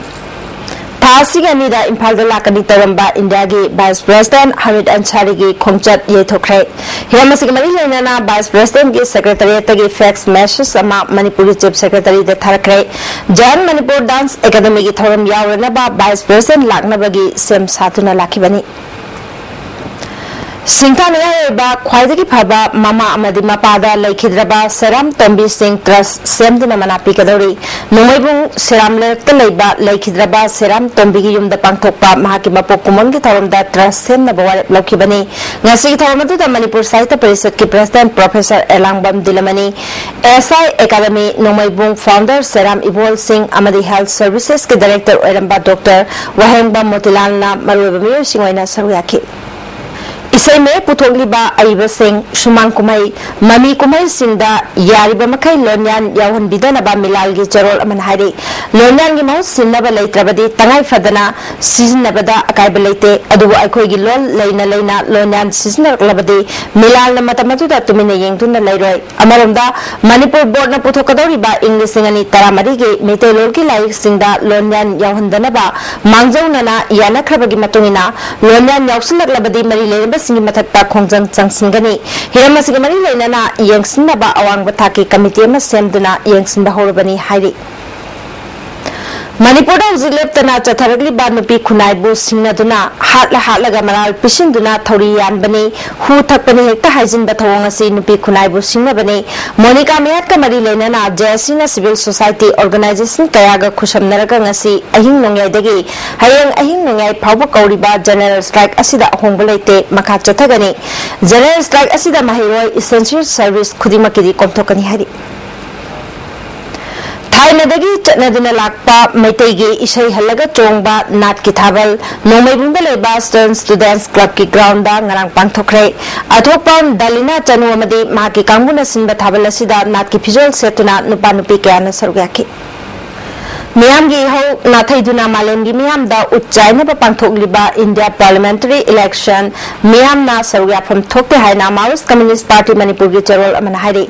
ꯊꯥ ꯑꯁꯤꯒꯤ ꯑꯅꯤꯗ ꯏꯝꯐꯥꯜꯗ ꯂꯥꯛꯀꯅꯤ ꯇꯧꯔꯝꯕ ꯏꯟꯗꯤꯌꯥꯒꯤ ꯚꯥꯏꯁ ꯄ꯭ꯔꯦꯁꯤꯗꯦꯟꯠ ꯍꯃꯤꯗ ꯑꯟꯁꯥꯔꯤꯒꯤ ꯈꯣꯡꯆꯠ ꯌꯩꯊꯣꯛꯈ꯭ꯔꯦ꯫ ꯍꯤꯔꯝ ꯑꯁꯤꯒꯤ ꯃꯔꯤ ꯂꯩꯅꯅ ꯚꯥꯏꯁ ꯄ꯭ꯔꯦꯁꯤꯗꯦꯟꯠꯀꯤ ꯁꯦꯀ꯭ꯔꯦꯇꯔꯤꯌꯦꯠꯇꯒꯤ ꯐꯦꯛꯁ ꯃꯦꯁꯦꯖ ꯑꯃ ꯃꯅꯤꯄꯨꯔꯒꯤ ꯆꯤꯐ ꯁꯦꯀ꯭ꯔꯦꯇꯔꯤꯗ ꯊꯥꯔꯛꯈ꯭ꯔꯦ꯫ ꯖꯌꯟ ꯃꯅꯤꯄꯨꯔ ꯗꯥꯟꯁ ꯑꯦꯀꯥꯗꯃꯤꯒꯤ ꯊꯧꯔꯝ ꯌꯥꯎꯔꯅꯕ ꯚꯥꯏꯁ ꯄ꯭ꯔꯦꯁꯤꯗꯦꯟꯠ ꯂꯥꯛꯅꯕꯒꯤ ꯁꯦꯝ ꯁꯥꯗꯨꯅ ꯂꯥꯛꯈꯤꯕꯅꯤ꯫ ꯁꯤꯡꯊꯥꯅꯤꯡꯉꯥꯏ ꯑꯣꯏꯕ ꯈ꯭ꯋꯥꯏꯗꯒꯤ ꯐꯕ ꯃꯃꯥ ꯑꯃꯗꯤ ꯃꯄꯥꯗ ꯂꯩꯈꯤꯗ꯭ꯔꯕ ꯁꯦꯔꯥꯝ ꯇꯣꯝꯕꯤ ꯁꯤꯡ ꯇ꯭ꯔꯁ ꯁꯦꯝꯗꯨꯅ ꯃꯅꯥ ꯄꯤꯒꯗꯧꯔꯤ꯫ ꯅꯣꯡꯃꯩꯕꯨꯡ ꯁꯦꯔꯥꯝ ꯂꯩꯔꯛꯇ ꯂꯩꯕ ꯂꯩꯈꯤꯗ꯭ꯔꯕ ꯁꯦꯔꯥꯝ ꯇꯣꯝꯕꯤꯒꯤ ꯌꯨꯝꯗ ꯄꯥꯡꯊꯣꯛꯄ ꯃꯍꯥꯛꯀꯤ ꯃꯄꯣꯛ ꯀꯨꯝꯑꯣꯟꯒꯤ ꯊꯧꯔꯝꯗ ꯇ꯭ꯔꯁ ꯁꯦꯝꯅꯕ ꯋꯥꯔꯦꯞ ꯂꯧꯈꯤꯕꯅꯤ꯫ ꯉꯁꯤꯒꯤ ꯊꯧꯔꯝ ꯑꯗꯨꯗ ꯃꯅꯤꯄꯨꯔ ꯁꯥꯍꯤꯇ꯭ꯌ ꯄꯔꯤꯁꯠꯀꯤ ꯄ꯭ꯔꯁꯤꯗꯦꯟꯠ ꯄ꯭ꯔꯣꯐꯦꯁꯔ ꯑꯦꯂꯥꯡꯕꯝ ꯗꯤꯂꯃꯅꯤ, ꯑꯦꯁ ꯑꯥꯏ ꯑꯦꯀꯥꯗꯃꯤ ꯅꯣꯡꯃꯩꯕꯨꯡ ꯐꯥꯎꯟꯗꯔ ꯁꯦꯔꯥꯝ ꯏꯕꯣꯜ ꯁꯤꯡ ꯑꯃꯗꯤ ꯍꯦꯜꯊ ꯁꯔꯚꯤꯁꯦꯁꯀꯤ ꯗꯥꯏꯔꯦꯛꯇꯔ ꯑꯣꯏꯔꯝꯕ ꯗꯣꯛꯇꯔ ꯋꯥꯍꯦꯡꯕꯝ ꯃꯣꯇꯤꯂꯥꯜꯅ ꯃꯔꯨꯑꯣꯏꯕ ꯃꯤꯑꯣꯏꯁꯤꯡ ꯑꯣꯏꯅ ꯁꯔꯨꯛ ꯌꯥꯈꯤ꯫ ꯏꯁꯩ ꯃꯌꯦꯛ ꯄꯨꯊꯣꯛꯂꯤꯕ ꯑꯏꯕꯁꯤꯡ, ꯁꯨꯃꯥꯡ ꯀꯨꯝꯍꯩ, ꯃꯃꯤ ꯀꯨꯝꯍꯩꯁꯤꯡꯗ ꯌꯥꯔꯤꯕ ꯃꯈꯩ ꯂꯣꯟꯌꯥꯟ ꯌꯥꯎꯍꯟꯕꯤꯗꯅꯕ ꯃꯤꯂꯥꯜꯒꯤ ꯆꯦꯔꯣꯜ ꯑꯃꯅ ꯍꯥꯏꯔꯤ꯫ ꯂꯣꯟꯌꯥꯟꯒꯤ ꯃꯍꯨꯠ ꯁꯤꯟꯅꯕ ꯂꯩꯇ꯭ꯔꯕꯗꯤ ꯇꯉꯥꯏ ꯐꯗꯅ ꯁꯤꯖꯤꯟꯅꯕꯗ ꯑꯀꯥꯏꯕ ꯂꯩꯇꯦ, ꯑꯗꯨꯕꯨ ꯑꯩꯈꯣꯏꯒꯤ ꯂꯣꯜ ꯂꯩꯅ ꯂꯩꯅ ꯂꯣꯟꯌꯥꯟ ꯁꯤꯖꯤꯟꯅꯔꯛꯂꯕꯗꯤ ꯃꯤꯂꯥꯜꯅ ꯃꯇꯝ ꯑꯗꯨꯗ ꯇꯨꯃꯤꯟꯅ ꯌꯦꯡꯗꯨꯅ ꯂꯩꯔꯣꯏ꯫ ꯑꯃꯔꯣꯝꯗ, ꯃꯅꯤꯄꯨꯔ ꯕꯣꯔꯗꯅ ꯄꯨꯊꯣꯛꯀꯗꯧꯔꯤꯕ ꯏꯪ ꯂꯤꯁꯤꯡ ꯑꯅꯤ ꯇꯔꯥꯃꯔꯤꯒꯤ ꯃꯩꯇꯩꯂꯣꯟꯒꯤ ꯂꯥꯏꯔꯤꯛꯁꯤꯡꯗ ꯂꯣꯟꯌꯥꯟ ꯌꯥꯎꯍꯟꯗꯅꯕ ꯃꯥꯡꯖꯧꯅꯅ ꯌꯥꯅꯈ꯭ꯔꯕꯒꯤ ꯃꯇꯨꯡ ꯏꯟꯅ, ꯂꯣꯟꯌꯥꯟ ꯌꯥꯎꯁꯤꯜꯂꯛꯂꯕꯗꯤ ꯃꯔꯤ ꯂꯩꯅꯕꯁꯤꯡꯒꯤ ꯃꯊꯛꯇ ꯈꯣꯡꯖꯪ ꯆꯪꯁꯤꯟꯒꯅꯤ꯫ ꯍꯤꯔꯝ ꯑꯁꯤꯒ ꯃꯔꯤ ꯂꯩꯅꯅ ꯌꯦꯡꯁꯤꯟꯅꯕ ꯑꯋꯥꯡꯕ ꯊꯥꯛꯀꯤ ꯀꯃꯤꯇꯤ ꯑꯃ ꯁꯦꯝꯗꯨꯅ ꯌꯦꯡꯁꯤꯟꯕ ꯍꯧꯔꯕꯅꯤ ꯍꯥꯏꯔꯤ꯫ ꯃꯅꯤꯄꯨꯔꯗ ꯍꯧꯖꯤꯛ ꯂꯦꯞꯇꯅ ꯆꯠꯊꯔꯛꯂꯤꯕ ꯅꯨꯄꯤ ꯈꯨꯟꯅꯥꯏꯕꯨ ꯁꯤꯡꯅꯗꯨꯅ, ꯍꯥꯠꯂ ꯍꯥꯠꯂꯒ ꯃꯔꯥꯜ ꯄꯤꯁꯤꯟꯗꯨꯅ ꯊꯧꯔꯤ ꯌꯥꯟꯕꯅꯤ, ꯍꯨ ꯊꯛꯄꯅꯤ ꯍꯦꯛꯇ ꯍꯥꯏꯖꯤꯟꯕ ꯊꯧꯑꯣꯡ ꯑꯁꯤ ꯅꯨꯄꯤ ꯈꯨꯟꯅꯥꯏꯕꯨ ꯁꯤꯡꯅꯕꯅꯤ꯫ ꯃꯣꯅꯤꯀꯥ ꯃꯌꯥꯠꯀ ꯃꯔꯤ ꯂꯩꯅꯅ ꯖꯦ ꯑꯦꯁ ꯁꯤꯅ civil society organization ꯀꯌꯥꯒ ꯈꯨꯠꯁꯝꯅꯔꯒ ꯉꯁꯤ ꯑꯍꯤꯡ ꯅꯣꯡꯌꯥꯏꯗꯒꯤ ꯍꯌꯦꯡ ꯑꯍꯤꯡ ꯅꯣꯡꯌꯥꯏ ꯐꯥꯎꯕ ꯀꯧꯔꯤꯕ general strike ꯑꯁꯤꯗ ꯑꯍꯣꯡꯕ ꯂꯩꯇꯦ꯫ ꯃꯈꯥ ꯆꯠꯊꯒꯅꯤ꯫ General strike ꯑꯁꯤꯗ ꯃꯍꯩꯔꯣꯏ essential service ꯈꯨꯗꯤꯡꯃꯛꯀꯤꯗꯤ ꯀꯣꯝꯊꯣꯛꯀꯅꯤ ꯍꯥꯏꯔꯤ꯫ ꯊꯥꯏꯅꯗꯒꯤ ꯆꯠꯅꯗꯨꯅ ꯂꯥꯛꯄ ꯃꯩꯇꯩꯒꯤ ꯏꯁꯩ ꯍꯜꯂꯒ ꯆꯣꯡꯕ ꯅꯥꯠꯀꯤ ꯊꯥꯕꯜ ꯅꯣꯡꯃꯩꯕꯨꯡꯗ ꯂꯩꯕ Students Students Clubꯀꯤ groundꯗ ꯉꯔꯥꯡ ꯄꯥꯡꯊꯣꯛꯈ꯭ꯔꯦ꯫ ꯑꯊꯣꯛꯄ ꯗꯥꯂꯤꯅꯥ ꯆꯅꯨ ꯑꯃꯗꯤ ꯃꯍꯥꯛꯀꯤ ꯀꯥꯡꯕꯨꯅ ꯁꯤꯟꯕ ꯊꯥꯕꯜ ꯑꯁꯤꯗ ꯅꯥꯠꯀꯤ ꯐꯤꯖꯣꯜ ꯁꯦꯠꯇꯨꯅ ꯅꯨꯄꯥ ꯅꯨꯄꯤ ꯀꯌꯥꯅ ꯁꯔꯨꯛ ꯌꯥꯈꯤ꯫ ꯃꯤꯌꯥꯝꯒꯤ ꯏꯍꯧ ꯅꯥꯊꯩꯗꯨꯅ ꯃꯥꯂꯦꯝꯒꯤ ꯃꯤꯌꯥꯝꯗ ꯎꯠ ꯆꯥꯏꯅꯕ ꯄꯥꯡꯊꯣꯛꯂꯤꯕ India Parliamentary Election ꯃꯤꯌꯥꯝꯅ ꯁꯔꯨꯛ ꯌꯥꯐꯝ ꯊꯣꯛꯇꯦ ꯍꯥꯏꯅ Marxist Communist Party ꯃꯅꯤꯄꯨꯔꯒꯤ ꯆꯦꯔꯣꯜ ꯑꯃꯅ ꯍꯥꯏꯔꯤ꯫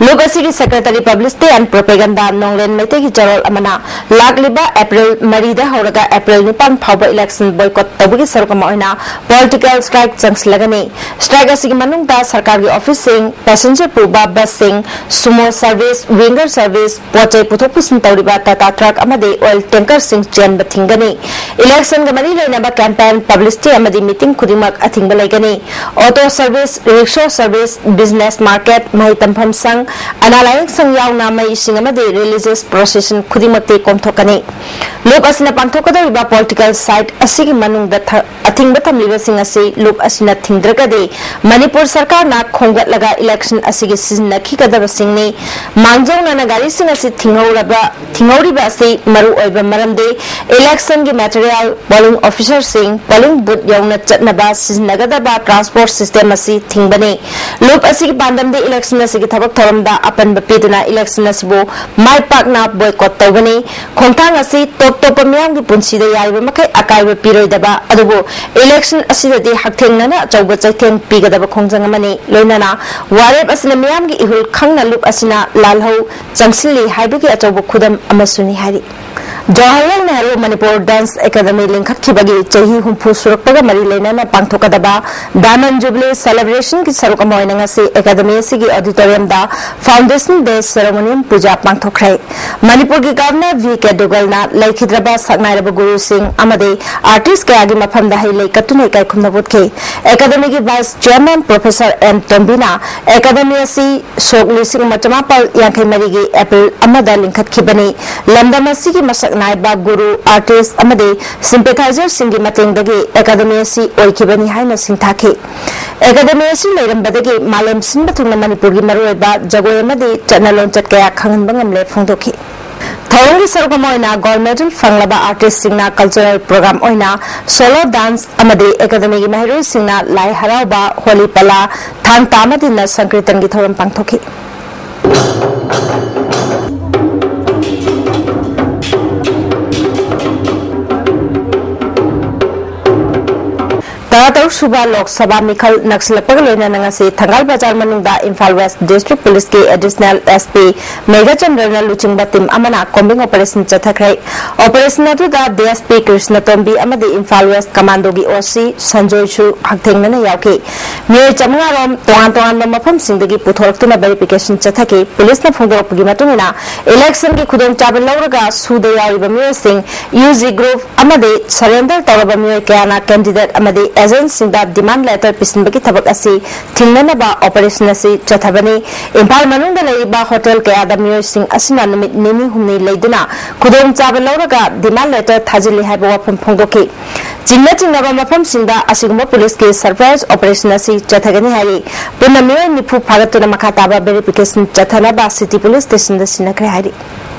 ꯂꯨꯞ ꯑꯁꯤꯒꯤ Secretary Publicity and Propaganda ꯅꯣꯡꯂꯦꯟ ꯃꯩꯇꯩꯒꯤ ꯆꯦꯔꯣꯜ ꯑꯃꯅ ꯂꯥꯛꯂꯤꯕ April ꯃꯔꯤꯗ ꯍꯧꯔꯒ April ꯅꯤꯄꯥꯟ ꯐꯥꯎꯕ election boycott ꯇꯧꯕꯒꯤ ꯁꯔꯨꯛ ꯑꯃ ꯑꯣꯏꯅ political strike ꯆꯪꯁꯤꯜꯂꯒꯅꯤ꯫ Strike ꯑꯁꯤꯒꯤ ꯃꯅꯨꯡꯗ ꯁꯔꯀꯥꯔꯒꯤ officeꯁꯤꯡ, passenger ꯄꯨꯕ busꯁꯤꯡ, sumo service, winger service, ꯄꯣꯠ ꯆꯩ ꯄꯨꯊꯣꯛ ꯄꯨꯁꯤꯟ ꯇꯧꯔꯤꯕ Tata truck ꯑꯃꯗꯤ oil tankerꯁꯤꯡ ꯆꯦꯟꯕ ꯊꯤꯡꯒꯅꯤ꯫ Electionꯒ ꯃꯔꯤ ꯂꯩꯅꯕ campaign, publicity ꯑꯃꯗꯤ meeting ꯈꯨꯗꯤꯡꯃꯛ ꯑꯊꯤꯡꯕ ꯂꯩꯒꯅꯤ꯫ Auto service, rickshaw service, business market, ꯃꯍꯩ ꯇꯝꯐꯝ ꯁꯪ, ꯑꯅꯥ ꯂꯥꯌꯦꯡ ꯁꯪ ꯌꯥꯎꯅ ꯃꯩ ꯏꯁꯤꯡ ꯑꯃꯗꯤ religious procession ꯈꯨꯗꯤꯡꯃꯛꯇꯤ ꯀꯣꯝꯊꯣꯛꯀꯅꯤ꯫ ꯂꯨꯞ ꯑꯁꯤꯅ ꯄꯥꯡꯊꯣꯛꯀꯗꯧꯔꯤꯕ political site ꯑꯁꯤꯒꯤ ꯃꯅꯨꯡꯗ ꯊ-, ꯑꯊꯤꯡꯕ ꯊꯝꯂꯤꯕꯁꯤꯡ ꯑꯁꯤ ꯂꯨꯞ ꯑꯁꯤꯅ ꯊꯤꯡꯗ꯭ꯔꯒꯗꯤ ꯃꯅꯤꯄꯨꯔ ꯁꯔꯀꯥꯔꯅ ꯈꯣꯝꯒꯠꯂꯒ election ꯑꯁꯤꯒꯤ ꯁꯤꯖꯤꯟꯅꯈꯤꯒꯗꯕꯁꯤꯡꯅꯤ꯫ ꯃꯥꯡꯖꯧꯅꯅ ꯒꯥꯔꯤꯁꯤꯡ ꯑꯁꯤ ꯊꯤꯡꯍꯧꯔꯕ, ꯊꯤꯡꯍꯧꯔꯤꯕ ꯑꯁꯤ ꯃꯔꯨ ꯑꯣꯏꯕ ꯃꯔꯝꯗꯤ electionꯒꯤ material ꯄꯣꯂꯤꯡ ꯑꯣꯐꯤꯁꯥꯔꯁꯤꯡ ꯄꯣꯂꯤꯡ ꯕꯨꯊ ꯌꯧꯅ ꯆꯠꯅꯕ ꯁꯤꯖꯤꯟꯅꯒꯗꯕ ꯇ꯭ꯔꯥꯟꯁꯄꯣꯔꯠ ꯁꯤꯁꯇꯦꯝ ꯑꯁꯤ ꯊꯤꯡꯕꯅꯤ꯫ ꯂꯨꯞ ꯑꯁꯤꯒꯤ ꯄꯥꯟꯗꯝꯗꯤ ꯏꯂꯦꯛꯁꯟ ꯑꯁꯤꯒꯤ ꯊꯕꯛ ꯊꯧꯔꯝꯗ ꯑꯄꯟꯕ ꯄꯤꯗꯨꯅ ꯏꯂꯦꯛꯁꯟ ꯑꯁꯤꯕꯨ ꯃꯥꯏ ꯄꯥꯛꯅ ꯕꯣꯏꯀꯣꯠ ꯇꯧꯕꯅꯤ꯫ ꯈꯣꯡꯊꯥꯡ ꯑꯁꯤ ꯇꯣꯞ ꯇꯣꯞꯄ ꯃꯤꯌꯥꯝꯒꯤ ꯄꯨꯟꯁꯤꯗ ꯌꯥꯔꯤꯕ ꯃꯈꯩ ꯑꯀꯥꯏꯕ ꯄꯤꯔꯣꯏꯗꯕ, ꯑꯗꯨꯕꯨ ꯏꯂꯦꯛꯁꯟ ꯑꯁꯤꯗꯗꯤ ꯍꯛꯊꯦꯡꯅꯅ ꯑꯆꯧꯕ ꯆꯩꯊꯦꯡ ꯄꯤꯒꯗꯕ ꯈꯣꯡꯖꯪ ꯑꯃꯅꯤ꯫ ꯂꯣꯏꯅꯅ ꯋꯥꯔꯦꯞ ꯑꯁꯤꯅ ꯃꯤꯌꯥꯝꯒꯤ ꯏꯍꯨꯜ ꯈꯪꯅ ꯂꯨꯞ ꯑꯁꯤꯅ ꯂꯥꯜꯍꯧ ꯆꯪꯁꯤꯜꯂꯤ ꯍꯥꯏꯕꯒꯤ ꯑꯆꯧꯕ ꯈꯨꯗꯝ ꯑꯃꯁꯨꯅꯤ ꯍꯥꯏꯔꯤ꯫ ꯖꯋꯥꯍꯔꯂꯥꯜ ꯅꯦꯍꯔꯨ ꯃꯅꯤꯄꯨꯔ ꯗꯥꯟꯁ ꯑꯦꯀꯥꯗꯃꯤ ꯂꯤꯡꯈꯠꯈꯤꯕꯒꯤ ꯆꯍꯤ ꯍꯨꯝꯐꯨ ꯁꯨꯔꯛꯄꯒ ꯃꯔꯤ ꯂꯩꯅꯅ ꯄꯥꯡꯊꯣꯛꯀꯗꯕ ꯗꯥꯏꯃꯟ ꯖꯨꯕꯤꯂꯤ ꯁꯦꯂꯦꯕ꯭ꯔꯦꯁꯟꯒꯤ ꯁꯔꯨꯛ ꯑꯃ ꯑꯣꯏꯅ ꯉꯁꯤ ꯑꯦꯀꯥꯗꯃꯤ ꯑꯁꯤꯒꯤ ꯑꯣꯗꯤꯇꯣꯔꯤꯌꯝꯗ ꯐꯥꯎꯟꯗꯦꯁꯟ ꯗꯦ ꯁꯦꯔꯦꯃꯣꯅꯤꯌꯝ ꯄꯨꯖꯥ ꯄꯥꯡꯊꯣꯛꯈ꯭ꯔꯦ꯫ ꯃꯅꯤꯄꯨꯔꯒꯤ ꯒꯚꯔꯅꯔ ꯚꯤ ꯀꯦ ꯗꯨꯒꯜꯅ ꯂꯩꯈꯤꯗ꯭ꯔꯕ ꯁꯛꯅꯥꯏꯔꯕ ꯒꯨꯔꯨꯁꯤꯡ ꯑꯃꯗꯤ ꯑꯥꯔꯇꯤꯁ ꯀꯌꯥꯒꯤ ꯃꯐꯝꯗ ꯍꯩ ꯂꯩ ꯀꯠꯇꯨꯅ ꯏꯀꯥꯏ ꯈꯨꯝꯅꯕ ꯎꯠꯈꯤ꯫ ꯑꯦꯀꯥꯗꯃꯤꯒꯤ ꯚꯥꯏꯁ ꯆꯤꯌꯔꯃꯦꯟ ꯄ꯭ꯔꯣꯐꯦꯁꯔ ꯑꯦꯟ ꯇꯣꯝꯕꯤꯅ ꯑꯦꯀꯥꯗꯃꯤ ꯑꯁꯤ ꯁꯣꯛ ꯂꯤꯁꯤꯡ ꯑꯃ ꯆꯃꯥꯄꯜ ꯌꯥꯡꯈꯩ ꯃꯔꯤꯒꯤ ꯑꯦꯄ꯭ꯔꯤꯜ ꯑꯃꯗ ꯂꯤꯡꯈꯠꯈꯤꯕꯅꯤ꯫ ꯂꯝꯗꯝ ꯑꯁꯤꯒꯤ ꯃꯁꯛ ꯅꯥꯏꯕ ꯒꯨꯔꯨ, ꯑꯥꯔꯇꯤꯁ ꯑꯃꯗꯤ ꯁꯤꯝꯄꯦꯊꯥꯏꯖꯔꯁꯤꯡꯒꯤ ꯃꯇꯦꯡꯗꯒꯤ ꯑꯦꯀꯥꯗꯃꯤ ꯑꯁꯤ ꯑꯣꯏꯈꯤꯕꯅꯤ ꯍꯥꯏꯅ ꯁꯤꯡꯊꯥꯈꯤ꯫ ꯑꯦꯀꯥꯗꯃꯤ ꯑꯁꯤ ꯂꯩꯔꯝꯕꯗꯒꯤ ꯃꯥꯂꯦꯝ ꯁꯤꯟꯕ ꯊꯨꯡꯅ ꯃꯅꯤꯄꯨꯔꯒꯤ ꯃꯔꯨꯑꯣꯏꯕ ꯖꯒꯣꯏ ꯑꯃꯗꯤ ꯆꯠꯅ ꯂꯣꯟꯆꯠ ꯀꯌꯥ ꯈꯪꯍꯟꯕ ꯉꯝꯂꯦ ꯐꯣꯡꯗꯣꯛꯈꯤ꯫ ꯊꯧꯔꯝꯒꯤ ꯁꯔꯨꯛ ꯑꯃ ꯑꯣꯏꯅ ꯒꯣꯜꯗ ꯃꯦꯗꯜ ꯐꯪꯂꯕ ꯑꯥꯔꯇꯤꯁꯁꯤꯡꯅ ꯀꯜꯆꯔꯦꯜ ꯄ꯭ꯔꯣꯒ꯭ꯔꯥꯝ ꯑꯣꯏꯅ ꯁꯣꯂꯣ ꯗꯥꯟꯁ ꯑꯃꯗꯤ ꯑꯦꯀꯥꯗꯃꯤꯒꯤ ꯃꯍꯩꯔꯣꯏꯁꯤꯡꯅ ꯂꯥꯏ ꯍꯔꯥꯎꯕ, ꯍꯣꯂꯤ ꯄꯂꯥ, ꯊꯥꯡ ꯇꯥ ꯑꯃꯗꯤ ꯅꯠ ꯁꯪꯀ꯭ꯔꯤꯇꯟꯒꯤ ꯊꯧꯔꯝ ꯄꯥꯡꯊꯣꯛꯈꯤ꯫ ꯇꯔꯥꯇꯔꯨꯛ ꯁꯨꯕ ꯂꯣꯛ ꯁꯚꯥ ꯃꯤꯈꯜ ꯅꯛꯁꯤꯜꯂꯛꯄꯒ ꯂꯣꯏꯅꯅ ꯉꯁꯤ ꯊꯪꯒꯥꯜ ꯕꯖꯥꯔ ꯃꯅꯨꯡꯗ ꯏꯝꯐꯥꯜ ꯋꯦꯁ ꯗꯤꯁꯇ꯭ꯔꯤꯛ ꯄꯨꯂꯤꯁꯀꯤ ꯑꯦꯗꯤꯁꯅꯦꯜ ꯑꯦꯁ ꯄꯤ ꯃꯦꯘꯆꯟꯗ꯭ꯔꯅ ꯂꯨꯆꯤꯡꯕ ꯇꯤꯝ ꯑꯃꯅ ꯀꯣꯝꯕꯤꯡ ꯑꯣꯄꯔꯦꯁꯟ ꯆꯠꯊꯈ꯭ꯔꯦ꯫ ꯑꯣꯄꯔꯦꯁꯟ ꯑꯗꯨꯗ ꯗꯤ ꯑꯦꯁ ꯄꯤ ꯀ꯭ꯔꯤꯁꯅꯇꯣꯝꯕꯤ ꯑꯃꯗꯤ ꯏꯝꯐꯥꯜ ꯋꯦꯁ ꯀꯃꯥꯟꯗꯣꯒꯤ ꯑꯣ ꯁꯤ ꯁꯟꯖꯣꯏꯁꯨ ꯍꯛꯊꯦꯡꯅꯅ ꯌꯥꯎꯈꯤ꯫ ꯃꯤꯑꯣꯏ ꯆꯥꯃꯉꯥ ꯔꯣꯝ ꯇꯣꯉꯥꯟ ꯇꯣꯉꯥꯟꯕ ꯃꯐꯝꯁꯤꯡꯗꯒꯤ ꯄꯨꯊꯣꯔꯛꯇꯨꯅ ꯚꯦꯔꯤꯐꯤꯀꯦꯁꯟ ꯆꯠꯊꯈꯤ꯫ ꯄꯨꯂꯤꯁꯅ ꯐꯣꯡꯗꯣꯔꯛꯄꯒꯤ ꯃꯇꯨꯡ ꯏꯟꯅ, ꯏꯂꯦꯛꯁꯟꯒꯤ ꯈꯨꯗꯣꯡꯆꯥꯕ ꯂꯧꯔꯒ ꯁꯨꯗ ꯌꯥꯎꯔꯤꯕ ꯃꯤꯑꯣꯏꯁꯤꯡ, ꯌꯨ ꯖꯤ ꯒ꯭ꯔꯨꯞ ꯑꯃꯗꯤ ꯁꯔꯦꯟꯗꯔ ꯇꯧꯔꯕ ꯃꯤꯑꯣꯏ ꯀꯌꯥꯅ ꯀꯦꯟꯗꯤꯗꯦꯠ ꯑꯃꯗꯤ ꯑꯦꯖꯦꯟꯠꯁꯤꯡꯗ ꯗꯤꯃꯥꯟ ꯂꯦꯇꯔ ꯄꯤꯁꯤꯟꯕꯒꯤ ꯊꯕꯛ ꯑꯁꯤ ꯊꯤꯡꯅꯅꯕ ꯑꯣꯄꯔꯦꯁꯟ ꯑꯁꯤ ꯆꯠꯊꯕꯅꯤ꯫ ꯏꯝꯐꯥꯜ ꯃꯅꯨꯡꯗ ꯂꯩꯔꯤꯕ ꯍꯣꯇꯦꯜ ꯀꯌꯥꯗ ꯃꯤꯑꯣꯏꯁꯤꯡ ꯑꯁꯤꯅ ꯅꯨꯃꯤꯠ ꯅꯤꯅꯤ ꯍꯨꯝꯅꯤ ꯂꯩꯗꯨꯅ ꯈꯨꯗꯣꯡꯆꯥꯕ ꯂꯧꯔꯒ ꯗꯤꯃꯥꯟ ꯂꯦꯇꯔ ꯊꯥꯖꯤꯜꯂꯤ ꯍꯥꯏꯕ ꯋꯥꯐꯝ ꯐꯣꯡꯗꯣꯛꯈꯤ꯫ ꯆꯤꯡꯅ ꯆꯤꯡꯅꯕ ꯃꯐꯝꯁꯤꯡꯗ ꯑꯁꯤꯒꯨꯝꯕ ꯄꯨꯂꯤꯁꯀꯤ ꯁꯔꯄ꯭ꯔꯥꯏꯖ ꯑꯣꯄꯔꯦꯁꯟ ꯑꯁꯤ ꯆꯠꯊꯒꯅꯤ ꯍꯥꯏꯔꯤ꯫ ꯄꯨꯟꯅ ꯃꯤꯑꯣꯏ ꯅꯤꯐꯨ ꯐꯥꯒꯠꯇꯨꯅ ꯃꯈꯥ ꯇꯥꯕ ꯚꯦꯔꯤꯐꯤꯀꯦꯁꯟ ꯆꯠꯊꯅꯕ ꯁꯤꯇꯤ ꯄꯨꯂꯤꯁ ꯁ꯭ꯇꯦꯁꯟꯗ ꯁꯤꯟꯅꯈ꯭ꯔꯦ ꯍꯥꯏꯔꯤ꯫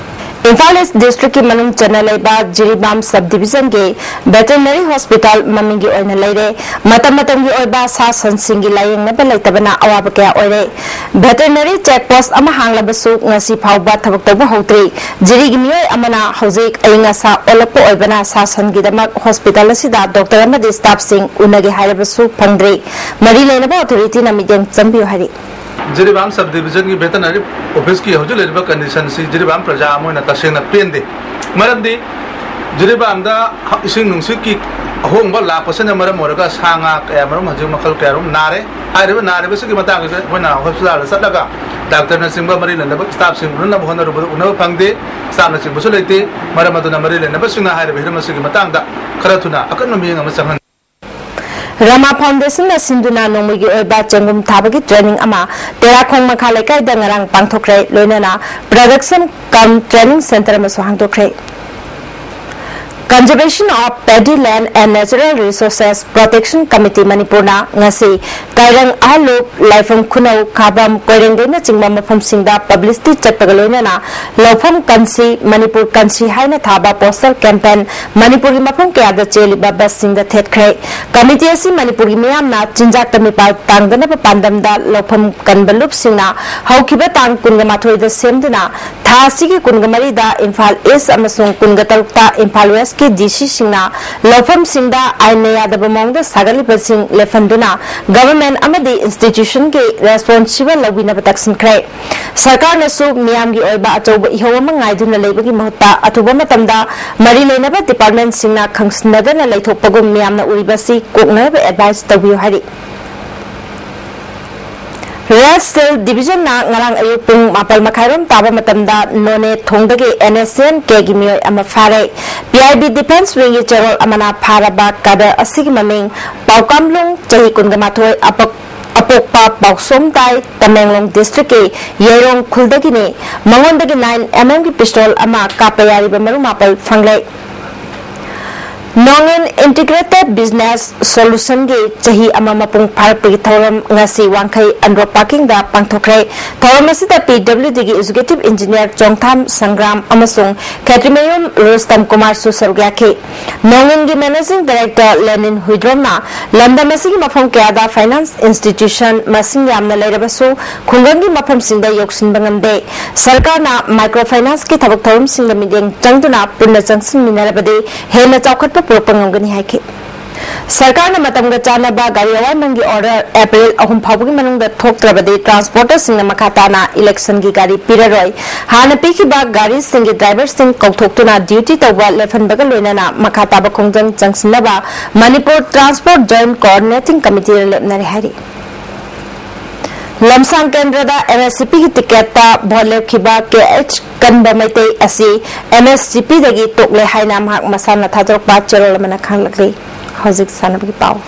ꯏꯝꯐꯥꯜ ꯏꯁ ꯗꯤꯁꯇ꯭ꯔꯤꯛꯀꯤ ꯃꯅꯨꯡ ꯆꯟꯅ ꯂꯩꯕ ꯖꯤꯔꯤꯕꯥꯝ ꯁꯕ ꯗꯤꯕꯤꯖꯟꯒꯤ ꯚꯦꯇꯦꯔꯤꯅꯔꯤ ꯍꯣꯁꯄꯤꯇꯥꯜ ꯃꯃꯤꯡꯒꯤ ꯑꯣꯏꯅ ꯂꯩꯔꯦ꯫ ꯃꯇꯝ ꯃꯇꯝꯒꯤ ꯑꯣꯏꯕ ꯁꯥ ꯁꯟꯁꯤꯡꯒꯤ ꯂꯥꯌꯦꯡꯅꯕ ꯂꯩꯇꯕꯅ ꯑꯋꯥꯕ ꯀꯌꯥ ꯑꯣꯏꯔꯦ꯫ ꯚꯦꯇꯦꯔꯤꯅꯔꯤ ꯆꯦꯛ ꯄꯣꯁ ꯑꯃ ꯍꯥꯡꯂꯕꯁꯨ ꯉꯁꯤ ꯐꯥꯎꯕ ꯊꯕꯛ ꯇꯧꯕ ꯍꯧꯗ꯭ꯔꯤ꯫ ꯖꯤꯔꯤꯒꯤ ꯃꯤꯑꯣꯏ ꯑꯃꯅ ꯍꯧꯖꯤꯛ ꯑꯏꯪ ꯑꯁꯥ ꯑꯣꯜꯂꯛꯄ ꯑꯣꯏꯕꯅ ꯁꯥ ꯁꯟꯒꯤꯗꯃꯛ ꯍꯣꯁꯄꯤꯇꯥꯜ ꯑꯁꯤꯗ ꯗꯣꯛꯇꯔ ꯑꯃꯗꯤ ꯁ꯭ꯇꯥꯐꯁꯤꯡ ꯎꯅꯒꯦ ꯍꯥꯏꯔꯕꯁꯨ ꯐꯪꯗ꯭ꯔꯤ꯫ ꯃꯔꯤ ꯂꯩꯅꯕ ꯑꯣꯊꯣꯔꯤꯇꯤꯅ ꯃꯤꯠꯌꯦꯡ ꯆꯪꯕꯤꯌꯨ ꯍꯥꯏꯔꯤ꯫ ꯖꯤꯔꯤꯕꯥꯝ ꯁꯕ ꯗꯤꯕꯤꯖꯟꯒꯤ ꯚꯦꯇꯦꯔꯤꯅꯔꯤ ꯑꯣꯐꯤꯁꯀꯤ ꯍꯧꯖꯤꯛ ꯂꯩꯔꯤꯕ ꯀꯟꯗꯤꯁꯟꯁꯤ ꯖꯤꯔꯤꯕꯥꯝ ꯄ꯭ꯔꯖꯥ ꯑꯃ ꯑꯣꯏꯅ ꯇꯁꯦꯡꯅ ꯄꯦꯟꯗꯦ꯫ ꯃꯔꯝꯗꯤ ꯖꯤꯔꯤꯕꯥꯝꯗ ꯏꯁꯤꯡ ꯅꯨꯡꯁꯤꯠꯀꯤ ꯑꯍꯣꯡꯕ ꯂꯥꯛꯄꯁꯤꯅ ꯃꯔꯝ ꯑꯣꯏꯔꯒ ꯁꯥ ꯉꯥ ꯀꯌꯥ ꯃꯔꯨꯝ ꯍꯧꯖꯤꯛ ꯃꯈꯜ ꯀꯌꯥ ꯃꯔꯨꯝ ꯅꯥꯔꯦ꯫ ꯍꯥꯏꯔꯤꯕ ꯅꯥꯔꯤꯕꯁꯤꯒꯤ ꯃꯇꯥꯡꯗ ꯑꯩꯈꯣꯏꯅ ꯍꯣꯁꯄꯤꯇꯥꯜꯗ ꯆꯠꯂꯒ ꯗꯥꯛꯇꯔꯅꯆꯤꯡꯕ ꯃꯔꯤ ꯂꯩꯅꯕ ꯁ꯭ꯇꯥꯐꯁꯤꯡ ꯎꯅꯅꯕ ꯍꯣꯠꯅꯔꯨꯕꯗ ꯎꯅꯕ ꯐꯪꯗꯦ꯫ ꯁ꯭ꯇꯥꯐꯅꯆꯤꯡꯕꯁꯨ ꯂꯩꯇꯦ꯫ ꯃꯔꯝ ꯑꯗꯨꯅ ꯃꯔꯤ ꯂꯩꯅꯕꯁꯤꯡꯅ ꯍꯥꯏꯔꯤꯕ ꯍꯤꯔꯝ ꯑꯁꯤꯒꯤ ꯃꯇꯥꯡꯗ ꯈꯔ ꯊꯨꯅ ꯑꯀꯟꯕ ꯃꯤꯠꯌꯦꯡ ꯑꯃ ꯆꯪꯍꯟ ꯔꯃꯥ ꯐꯥꯎꯟꯗꯦꯁꯟꯅ ꯁꯤꯟꯗꯨꯅ ꯅꯣꯡꯃꯒꯤ ꯑꯣꯏꯕ ꯆꯦꯡꯒꯨꯝ ꯊꯥꯕꯒꯤ ꯇ꯭ꯔꯦꯅꯤꯡ ꯑꯃ ꯇꯦꯔꯥꯈꯣꯡ ꯃꯈꯥ ꯂꯩꯀꯥꯏꯗ ꯉꯔꯥꯡ ꯄꯥꯡꯊꯣꯛꯈ꯭ꯔꯦ꯫ ꯂꯣꯏꯅꯅ ꯄ꯭ꯔꯗꯛꯁꯟ ꯀꯝ ꯇ꯭ꯔꯦꯅꯤꯡ ꯁꯦꯟꯇꯔ ꯑꯃꯁꯨ ꯍꯥꯡꯗꯣꯛꯈ꯭ꯔꯦ꯫ Conservation of Paddy Land and Natural Resources Protection Committee ꯃꯅꯤꯄꯨꯔꯅ ꯉꯁꯤ ꯀꯥꯏꯔꯪ, ꯑꯍꯜꯂꯨꯞ, ꯂꯥꯏꯐꯝ ꯈꯨꯅꯧ, ꯈꯥꯕꯝ, ꯀꯣꯏꯔꯦꯡꯒꯩꯅꯆꯤꯡꯕ ꯃꯐꯝꯁꯤꯡꯗ ꯄꯕ꯭ꯂꯤꯁꯤꯇꯤ ꯆꯠꯄꯒ ꯂꯣꯏꯅꯅ ꯂꯧꯐꯝ ꯀꯟꯁꯤ, ꯃꯅꯤꯄꯨꯔ ꯀꯟꯁꯤ ꯍꯥꯏꯅ ꯊꯥꯕ ꯄꯣꯁꯇꯔ ꯀꯦꯝꯄꯦꯟ ꯃꯅꯤꯄꯨꯔꯒꯤ ꯃꯐꯝ ꯀꯌꯥꯗ ꯆꯦꯜꯂꯤꯕ ꯕꯁꯁꯤꯡꯗ ꯊꯦꯠꯈ꯭ꯔꯦ꯫ ꯀꯃꯤꯇꯤ ꯑꯁꯤ ꯃꯅꯤꯄꯨꯔꯒꯤ ꯃꯤꯌꯥꯝꯅ ꯆꯤꯟꯖꯥꯛꯇ ꯃꯤꯄꯥꯜ ꯇꯥꯡꯗꯅꯕ ꯄꯥꯟꯗꯝꯗ ꯂꯧꯐꯝ ꯀꯟꯕ ꯂꯨꯞꯁꯤꯡꯅ ꯍꯧꯈꯤꯕ ꯇꯥꯡ ꯀꯨꯟꯒ ꯃꯥꯊꯣꯏꯗ ꯁꯦꯝꯗꯨꯅ ꯊꯥ ꯑꯁꯤꯒꯤ ꯀꯨꯟꯒ ꯃꯔꯤꯗ ꯏꯝꯐꯥꯜ ꯏꯁ ꯑꯃꯁꯨꯡ ꯀꯨꯟꯒ ꯇꯔꯨꯛꯇ ꯏꯝꯐꯥꯜ ꯋꯦꯁꯀꯤ ꯗꯤ ꯁꯤꯁꯤꯡꯅ ꯂꯧꯐꯝꯁꯤꯡꯗ ꯑꯥꯏꯟꯅ ꯌꯥꯗꯕ ꯃꯑꯣꯡꯗ ꯁꯥꯒꯠꯂꯤꯕꯁꯤꯡ ꯂꯦꯞꯍꯟꯗꯨꯅ ꯒꯚꯔꯟꯃꯦꯟꯠ ꯑꯃꯗꯤ ꯏꯟꯁꯇꯤꯇ꯭ꯌꯨꯁꯟꯒꯤ ꯔꯦꯁꯄꯣꯟꯁꯤꯕꯜ ꯂꯧꯕꯤꯅꯕ ꯇꯛꯁꯤꯟꯈ꯭ꯔꯦ꯫ ꯁꯔꯀꯥꯔꯅꯁꯨ ꯃꯤꯌꯥꯝꯒꯤ ꯑꯣꯏꯕ ꯑꯆꯧꯕ ꯏꯍꯧ ꯑꯃ ꯉꯥꯏꯗꯨꯅ ꯂꯩꯕꯒꯤ ꯃꯍꯨꯠꯇ ꯑꯊꯨꯕ ꯃꯇꯝꯗ ꯃꯔꯤ ꯂꯩꯅꯕ ꯗꯤꯄꯥꯔꯠꯃꯦꯟꯠꯁꯤꯡꯅ ꯈꯪꯁꯤꯟꯅꯗꯅ ꯂꯩꯊꯣꯛꯄꯒꯨꯝ ꯃꯤꯌꯥꯝꯅ ꯎꯔꯤꯕꯁꯤ ꯀꯣꯛꯅꯅꯕ ꯑꯦꯗꯚꯥꯏꯁ ꯇꯧꯕꯤꯌꯨ ꯍꯥꯏꯔꯤ꯫ ꯔꯦꯗ ꯁꯦꯜ ꯗꯤꯕꯤꯖꯟꯅ ꯉꯔꯥꯡ ꯑꯌꯨꯛ ꯄꯨꯡ ꯃꯥꯄꯜ ꯃꯈꯥꯏꯔꯣꯝ ꯇꯥꯕ ꯃꯇꯝꯗ ꯅꯣꯅꯦ ꯊꯣꯡꯗꯒꯤ ꯑꯦꯟ ꯑꯦꯁ ꯑꯦꯟ ꯀꯦꯒꯤ ꯃꯤꯑꯣꯏ ꯑꯃ ꯐꯥꯔꯦ꯫ ꯄꯤ ꯑꯥꯏ ꯕꯤ ꯗꯤꯐꯦꯟꯁ ꯋꯤꯡꯒꯤ ꯆꯦꯔꯣꯜ ꯑꯃꯅ ꯐꯥꯔꯕ ꯀꯥꯗꯔ ꯑꯁꯤꯒꯤ ꯃꯃꯤꯡ ꯄꯥꯎꯀꯥꯝꯂꯨꯡ, ꯆꯍꯤ ꯀꯨꯟꯒ ꯃꯥꯊꯣꯏ, ꯑꯄꯛ-, ꯑꯄꯣꯛꯄ ꯄꯥꯎꯁꯣꯝꯇꯥꯏ, ꯇꯃꯦꯡꯂꯣꯡ ꯗꯤꯁꯇ꯭ꯔꯤꯛꯀꯤ ꯌꯩꯔꯣꯡ ꯈꯨꯜꯗꯒꯤꯅꯤ꯫ ꯃꯉꯣꯟꯗꯒꯤ ꯅꯥꯏꯟ ꯑꯦꯝ ꯑꯦꯝꯒꯤ ꯄꯤꯁꯇꯣꯜ ꯑꯃ ꯀꯥꯞꯄ ꯌꯥꯔꯤꯕ ꯃꯔꯨ ꯃꯥꯄꯜ ꯐꯪꯂꯦ꯫ ꯅꯣꯡꯏꯟ Integrated Business Solution ꯒꯤ ꯆꯍꯤ ꯑꯃ ꯃꯄꯨꯡ ꯐꯥꯔꯛꯄꯒꯤ ꯊꯧꯔꯝ ꯉꯁꯤ ꯋꯥꯡꯈꯩ ꯑꯟꯗ꯭ꯔꯣ ꯄꯥꯔꯀꯤꯡꯗ ꯄꯥꯡꯊꯣꯛꯈ꯭ꯔꯦ꯫ ꯊꯧꯔꯝ ꯑꯁꯤꯗ P W D ꯒꯤ Executive Engineer ꯆꯣꯡꯊꯥꯝ ꯁꯪꯒ꯭ꯔꯥꯝ ꯑꯃꯁꯨꯡ ꯈꯦꯇ꯭ꯔꯤꯃꯌꯨꯝ ꯔꯨꯁꯇꯝ ꯀꯨꯃꯥꯔꯁꯨ ꯁꯔꯨꯛ ꯌꯥꯈꯤ꯫ ꯅꯣꯡꯏꯟꯒꯤ Managing Director ꯂꯦꯅꯤꯟ ꯍꯨꯏꯗ꯭ꯔꯣꯝꯅ ꯂꯝꯗꯝ ꯑꯁꯤꯒꯤ ꯃꯐꯝ ꯀꯌꯥꯗ finance institution ꯃꯁꯤꯡ ꯌꯥꯝꯅ ꯂꯩꯔꯕꯁꯨ ꯈꯨꯡꯒꯪꯒꯤ ꯃꯐꯝꯁꯤꯡꯗ ꯌꯧꯁꯤꯟꯕ ꯉꯝꯗꯦ꯫ ꯁꯔꯀꯥꯔꯅ microfinance ꯀꯤ ꯊꯕꯛ ꯊꯧꯔꯝꯁꯤꯡꯗ ꯃꯤꯠꯌꯦꯡ ꯆꯪꯗꯨꯅ ꯄꯨꯟꯅ ꯆꯪꯁꯤꯟꯃꯤꯟꯅꯔꯕꯗꯤ ꯍꯦꯟꯅ ꯆꯥꯎꯈꯠꯄ ꯄꯨꯔꯛꯄ ꯉꯝꯒꯅꯤ ꯍꯥꯏꯈꯤ꯫ ꯁꯔꯀꯥꯔꯅ ꯃꯇꯝꯒ ꯆꯥꯟꯅꯕ ꯒꯥꯔꯤ ꯑꯋꯥꯏꯃꯟꯒꯤ order April ꯑꯍꯨꯝ ꯐꯥꯎꯕꯒꯤ ꯃꯅꯨꯡꯗ ꯊꯣꯛꯇ꯭ꯔꯕꯗꯤ transporter ꯁꯤꯡꯅ ꯃꯈꯥ ꯇꯥꯅ election ꯒꯤ ꯒꯥꯔꯤ ꯄꯤꯔꯔꯣꯏ꯫ ꯍꯥꯟꯅ ꯄꯤꯈꯤꯕ ꯒꯥꯔꯤꯁꯤꯡꯒꯤ driver ꯁꯤꯡ ꯀꯧꯊꯣꯛꯇꯨꯅ duty ꯇꯧꯕ ꯂꯦꯞꯍꯟꯕꯒ ꯂꯣꯏꯅꯅ ꯃꯈꯥ ꯇꯥꯕ ꯈꯣꯡꯖꯪ ꯆꯪꯁꯤꯟꯅꯕ Manipur Transport Joint Coordinating Committee ꯅ ꯂꯦꯞꯅꯔꯦ ꯍꯥꯏꯔꯤ꯫ ꯂꯝꯁꯥꯡ ꯀꯦꯟꯗ꯭ꯔꯗ M S C P ꯒꯤ ticket ꯇ vote ꯂꯦꯞꯈꯤꯕ K H ꯀꯟꯕ ꯃꯩꯇꯩ ꯑꯁꯤ M S C P ꯗꯒꯤ ꯇꯣꯛꯂꯦ ꯍꯥꯏꯅ ꯃꯍꯥꯛ ꯃꯁꯥꯅ ꯊꯥꯗꯣꯔꯛꯄ ꯆꯦꯔꯣꯜ ꯑꯃꯅ ꯈꯪꯂꯛꯂꯤ꯫ ꯍꯧꯖꯤꯛ ꯁꯥꯟꯅꯕꯒꯤ ꯄꯥꯎ꯫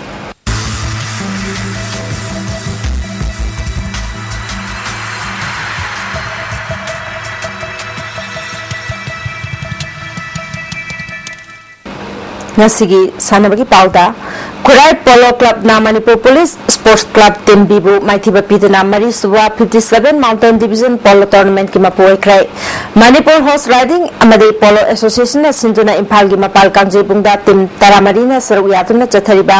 ꯉꯁꯤꯒꯤ ꯁꯥꯟꯅꯕꯒꯤ ꯄꯥꯎꯗ, ꯈꯨꯔꯥꯏ Polo Club ꯅ Manipur Police Sports Club team B ꯕꯨ ꯃꯥꯏꯊꯤꯕ ꯄꯤꯗꯨꯅ ꯃꯔꯤꯁꯨꯕ fifty seven Mountain Division Polo Tournament ꯀꯤ ꯃꯄꯨ ꯑꯣꯏꯈ꯭ꯔꯦ꯫ Manipur Horse Riding ꯑꯃꯗꯤ Polo Association ꯅ ꯁꯤꯟꯗꯨꯅ ꯏꯝꯐꯥꯜꯒꯤ ꯃꯄꯥꯜ ꯀꯥꯡꯖꯩꯕꯨꯡꯗ team ꯇꯔꯥꯃꯔꯤꯅ ꯁꯔꯨꯛ ꯌꯥꯗꯨꯅ ꯆꯠꯊꯔꯤꯕ